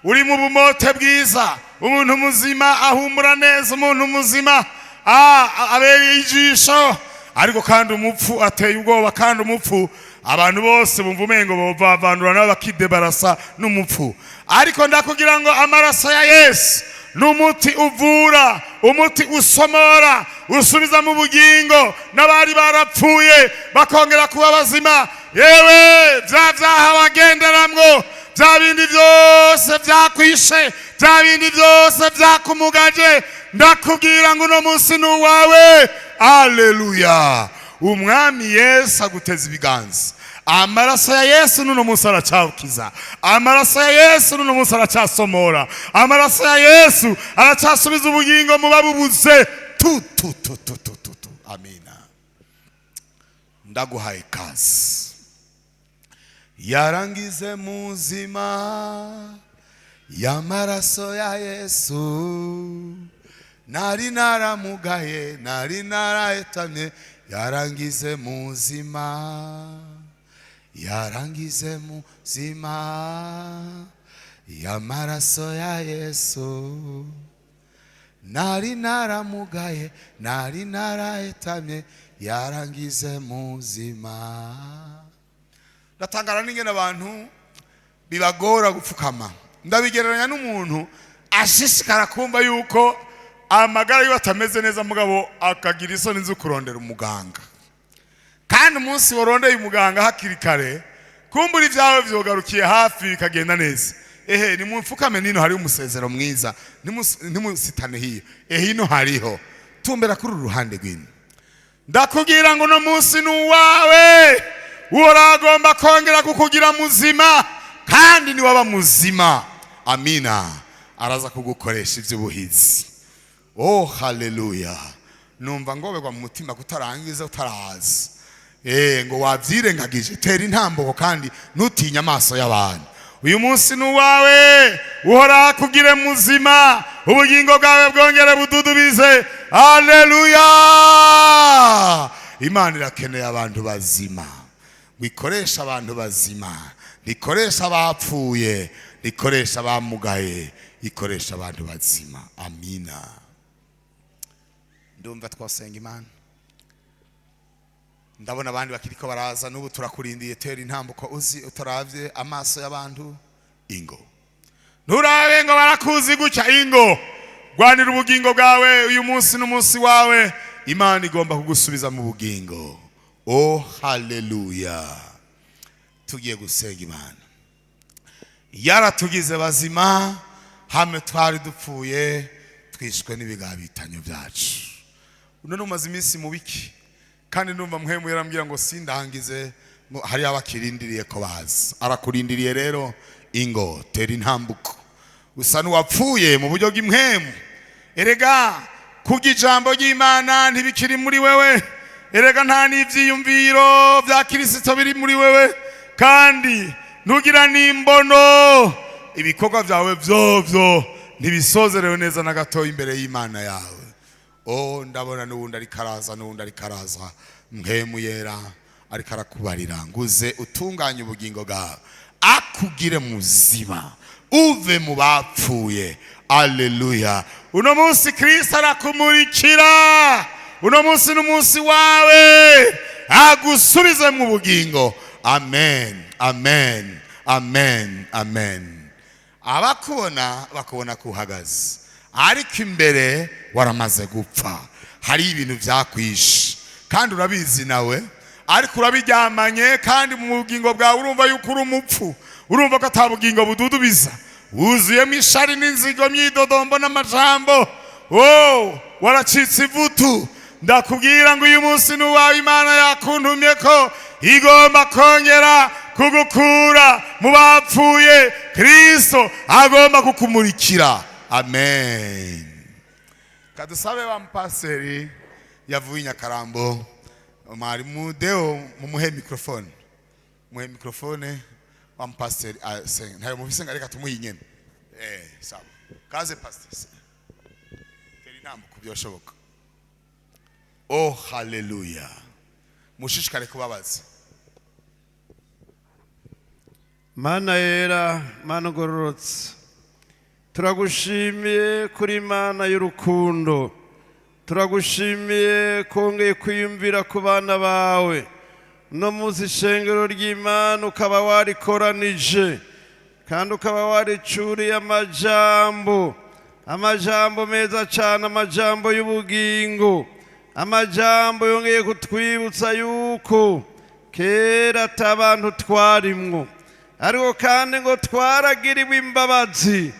uri mu bumote bwiza. Umuntu muzima ahumura neza, umuntu muzima abereye ijisho. Ariko kandi umupfu ateye ubwoba, kandi umupfu abantu bose bumva umengo bovavanura nabo bakidebarasa n'umupfu. Ariko ndakugira ngo amaraso ya Yesu n'umuti uvura, umuti usomora, usubiza mu bugingo n'abari barapfuye bakongera kuba bazima. Yewe bya byaha wagenderamwo, bya bindi byose byakwishe, bya bindi byose byakumugaje, ndakubwira ngo uno munsi ni uwawe. Aleluya! Umwami Yesu aguteza ibiganza. Amaraso ya Yesu n'uno munsi aracyakiza, amaraso ya Yesu n'uno munsi aracyasomora, amaraso ya Yesu aracyasubiza ubugingo mu babubuze. Tu tu tu tu tu tu tu. Amina. Ndaguhaye kazi. Yarangize muzima y'amaraso ya Yesu, nari naramugaye, nari narahetamye, yarangize muzima, yarangize muzima y'amaraso ya Yesu, nari naramugaye, nari narahetamye, yarangize muzima. Ndatangara n'ingene abantu bibagora gupfukama. Ndabigereranya n'umuntu ashishikara kumva yuko amagara yiwe atameze neza, mugabo akagira isoni zo kurondera umuganga. Kandi umunsi warondeye umuganga hakiri kare, kumbura ibyawe vyogarukiye hafi bikagenda neza. Ehe, nimupfukame nino hariho umusezero mwiza, ntimusitane hiyo. Ehe, ino hariho tumbera kuri uru ruhande rwino. Ndakubwira ngo uno munsi ni uwawe. Uhoraho agomba kongera kukugira muzima, kandi niwaba muzima, amina, araza kugukoresha iby'ubuhizi. Oh haleluya! Numva ngoberwa mu mutima kutarangiza utaraza. Ngo wabyirengagije, tera intambuko kandi ntutinye amaso y'abantu. Uyu munsi ni uwawe. Uhoraho akugire muzima, ubugingo bwawe bwongere bududubize. Haleluya! Imana irakeneye abantu bazima, ngo ikoreshe abantu bazima, rikoresha abapfuye, rikoresha abamugaye, ikoresha abantu bazima. Amina. Ndumva twasenga Imana. Ndabona abandi bakiriko baraza n'ubu, turakurindiye. Tera intambuko uzi utaravye amaso y'abantu. Ingo, nturabe ngo barakuzi gutya. Ingo, rwanira ubugingo bwawe. Uyu munsi n'umunsi wawe. Imana igomba kugusubiza mu bugingo. Oh haleluya! Tugiye gusenga Imana. Yaratugize bazima hamwe twari dupfuye twishwe n'ibigabitanyo byacu. Uno umaze iminsi mu biki? Kandi ndumva muhemu yarambwira ngo sindangize ngo hari abakirindiriye ko baza. Arakurindiriye rero, ingo tera intambuko. Usa n'uwapfuye mu buryo bw'impwemu. Erega kurya ijambo ry'Imana ntibikiri muri wewe. Erega nta n'ivyiyumviro vya Kirisito biri muri wewe, kandi ntugira n'imbono. Ibikorwa vyawe vyovyo ntibisozerewe neza na gatoya imbere y'Imana yawe. O, ndabona n'uwundi ariko araza, n'uwundi ariko araza. Mpwemu Yera ariko arakubarira nguze utunganye ubugingo bwawe, akugire muzima, uve mu bapfuye. Aleluya! Uno munsi Kristo arakumurikira. Uno munsi n'umunsi wawe, agusubize mu bugingo. Amen, amen, amen, amen. Abakubona bakubona ko uhagaze, ariko imbere waramaze gupfa. Hari ibintu byakwishe kandi urabizi nawe, ariko urabiryamanye, kandi mu bugingo bwawe urumva yuko uri umupfu, urumva ko ata bugingo bududubiza, wuzuyemo ishari n'inzigo, myidodombo n'amajambo. Oh, waracitse ivutu. Ndakubwira ngo uyu munsi ni uwawe. Imana yakuntumye ko igomba kongera kugukura mu bapfuye. Kristo agomba kukumurikira. Amen. Kadusabe wa mupaseri yavuye i Nyakarambo, mwarimu Deo, mumuhe microphone, muhe microphone wa mupaseri. Ah, ntayo mufise, reka tumuhe inyene. Sawa, kaze pastor, tera intambuko byoshoboka. Oh, haleluya! Mushishikare kubabaza. Mana yera, Mana ugororotse, turagushimiye kuri Imana y'urukundo. Turagushimiye kongeye kwiyumvira ku bana bawe no munsi, ishengero ry'Imana ukaba warikoranije kandi ukaba waricuriye amajambo, amajambo meza cyane, amajambo y'ubugingo, amajambo yongeye kutwibutsa yuko kera atabantu twarimwo, ariko kandi ngo twaragiriwe imbabazi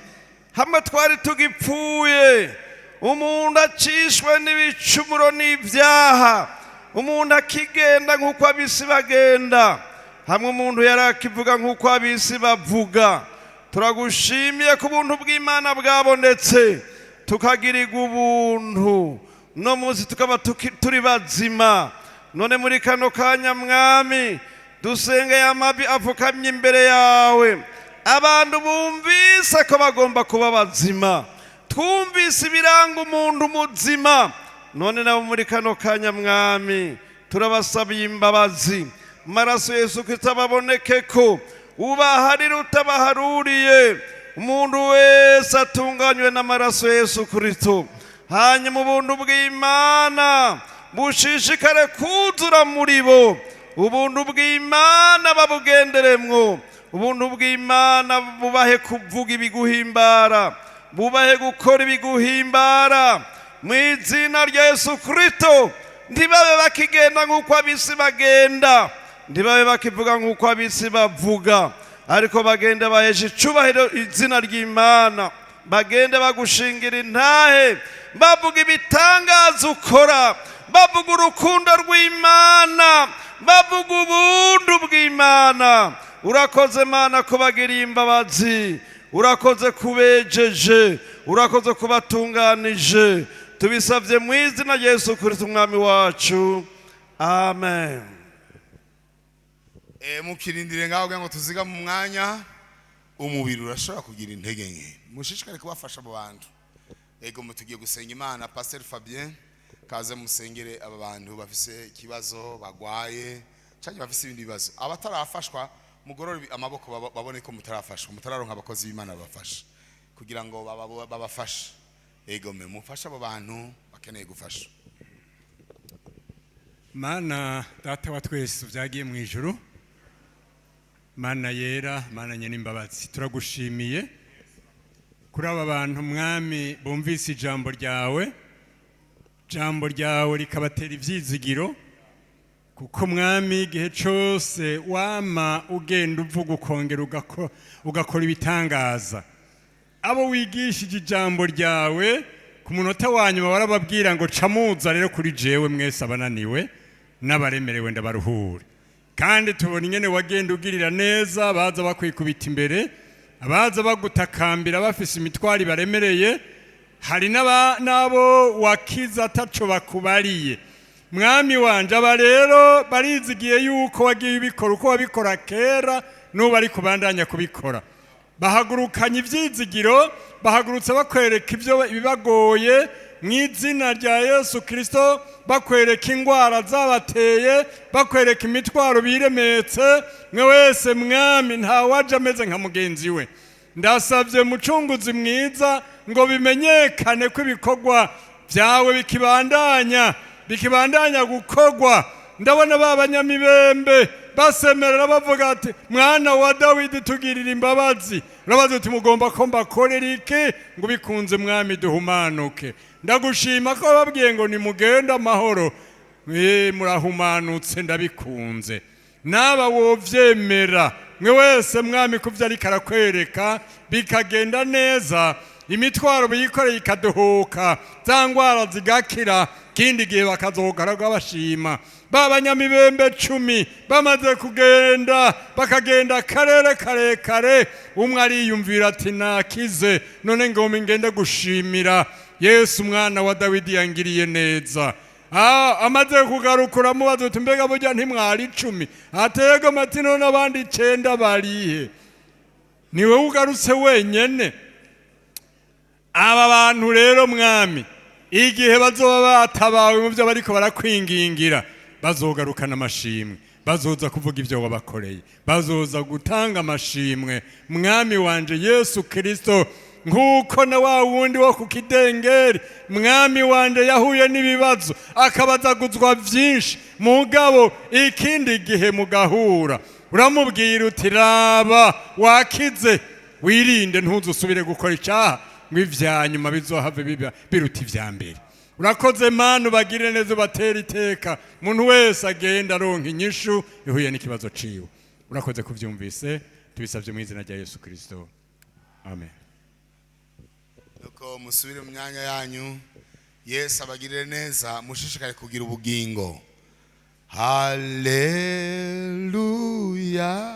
hamwe twari tugipfuye, umuntu acishwe n'ibicumuro n'ibyaha, umuntu akigenda nk'uko ab'isi bagenda, hamwe umuntu yari akivuga nk'uko ab'isi bavuga. Turagushimiye ko ubuntu bw'Imana bwabonetse, tukagirirwa ubuntu no munsi tukaba turi bazima. None muri kano kanya, Mwami, dusenge amavi apfukamye imbere yawe, abantu bumvise ko bagomba kuba bazima, twumvise ibiranga umuntu muzima. None nabo muri kano kanya, Mwami, turabasabiye imbabazi. Amaraso Yesu Kristo ababoneke ko ubaharira utabaharuriye, umuntu wese atunganywe n'amaraso Yesu Kristo, hanyuma ubuntu bw'Imana bushishikare kuzura muri bo, ubuntu bw'Imana babugenderemwo, ubuntu bw'Imana bubahe kuvuga ibiguhimbara, bubahe gukora ibiguhimbara mu izina rya Yesu Kristo. Ntibabe bakigenda nk'uko ab'isi bagenda, ntibabe bakivuga nk'uko ab'isi bavuga, ariko bagenda bahesha icubahiro izina ry'Imana, bagende bagushingira intahe, bavuga ibitangaza ukora, bavuga urukundo rw'Imana, bavuga ubuntu bw'Imana. Urakoze Mana kubagiriye imbabazi, urakoze kubejeje, urakoze kubatunganije. Tubisabye mu izina rya Yesu Kristo Umwami wacu, amen. Mukirindire ngaho kugira ngo tuzigame umwanya. Umubiri urashobora kugira intege nke. Mushishikare kubafasha abo bantu. Ego, mutugiye gusenga Imana. Pasteur Fabien, kaze musengere aba bantu bafise ikibazo, bagwaye cyangwa bafise ibindi bibazo. Abatarafashwa mugorore amaboko babone ko mutarafashwa, mutararonka abakozi b'Imana babafasha kugira ngo babafashe. Ego, me mufashe abo bantu bakeneye gufasha. Mana Data wa twese byagiye mu ijuru, Mana yera, Mana nyen'imbabazi, turagushimiye kuri aba bantu, Mwami, bumvise ijambo ryawe, ijambo ryawe rikabatera ibyizigiro, kuko Mwami, igihe cyose wama ugenda uvuga ukongera ugakora ibitangaza. Abo wigishije ijambo ryawe, ku munota wa nyuma warababwira ngo: "Camuza rero kuri jewe mwese abananiwe n'abaremerewe, ndabaruhure." Kandi tubona ingene wagenda ugirira neza baza bakwikubita imbere. Abaza bagutakambira bafise imitwaro ibaremereye, hari n'abo wakiza ataco bakubariye. Mwami wanje, aba rero barizigiye yuko wagiye ubikora uko wabikora kera, n'ubu ari kubandanya kubikora. Bahagurukanye ibyizigiro, bahagurutse bakwereka ibyo bibagoye mu izina rya Yesu Kirisito, bakwereka indwara zabateye, bakwereka imitwaro biremetse. Mwe wese, Mwami, ntawaje ameze nka mugenzi we. Ndasabye, Mucunguzi mwiza, ngo bimenyekane ko ibikorwa byawe bikibandanya gukorwa. Ndabona ba banyamibembe basemerera bavuga ati: "Mwana wa Dawidi, tugirira imbabazi." Urabaza uti: "Mugomba ko mbakorera iki?" Ngo ubikunze, Mwami, duhumanuke. Ndagushima ko babwiye ngo nimugende amahoro. Murahumanutse, ndabikunze. Naba wovyemera mwe wese, Mwami, kuvyo ariko arakwereka bikagenda neza, imitwaro biyikoreye ikaduhuka, za ngwara zigakira, kindi gihe bakazogaraga bashima. Ba banyamibembe 10 bamaze kugenda, bakagenda akarere karekare, umwe ariyumvira ati: "Nakize, none ngomba ngende gushimira Yesu umwana wa Dawidi yangiriye neza." Amaze kugaruka uramubaza uti: "Mbega burya ntimwari 10?" Atego mati: "None abandi 9 barihe? Ni wowe ugarutse wenyene?" Aba bantu rero, Mwami, igihe bazoba batabawe mu byo bariko barakwingingira, bazogarukana amashimwe, bazoza kuvuga ibyo wabakoreye, bazoza gutanga amashimwe. Mwami wanje Yesu Kirisito, nk'uko na wa wundi wo ku kidengeri, Mwami wanje, yahuye n'ibibazo akabazaguzwa byinshi, mugabo ikindi gihe mugahura uramubwira uti: "Raba, wakize, wirinde ntuzusubire gukora icyaha, ngo ibya nyuma bizohave biba biruta ibya mbere." Urakoze, Mana, ubagirire neza, ubatera iteka, umuntu wese agenda aronka inyishu ihuye n'ikibazo ciwe. Urakoze kuvyumvise, tubisabye mu izina rya Yesu Kristo, amen. Nuko musubire mu myanya yanyu. Yesu abagirire neza, mushishikare kugira ubugingo. Haleluya.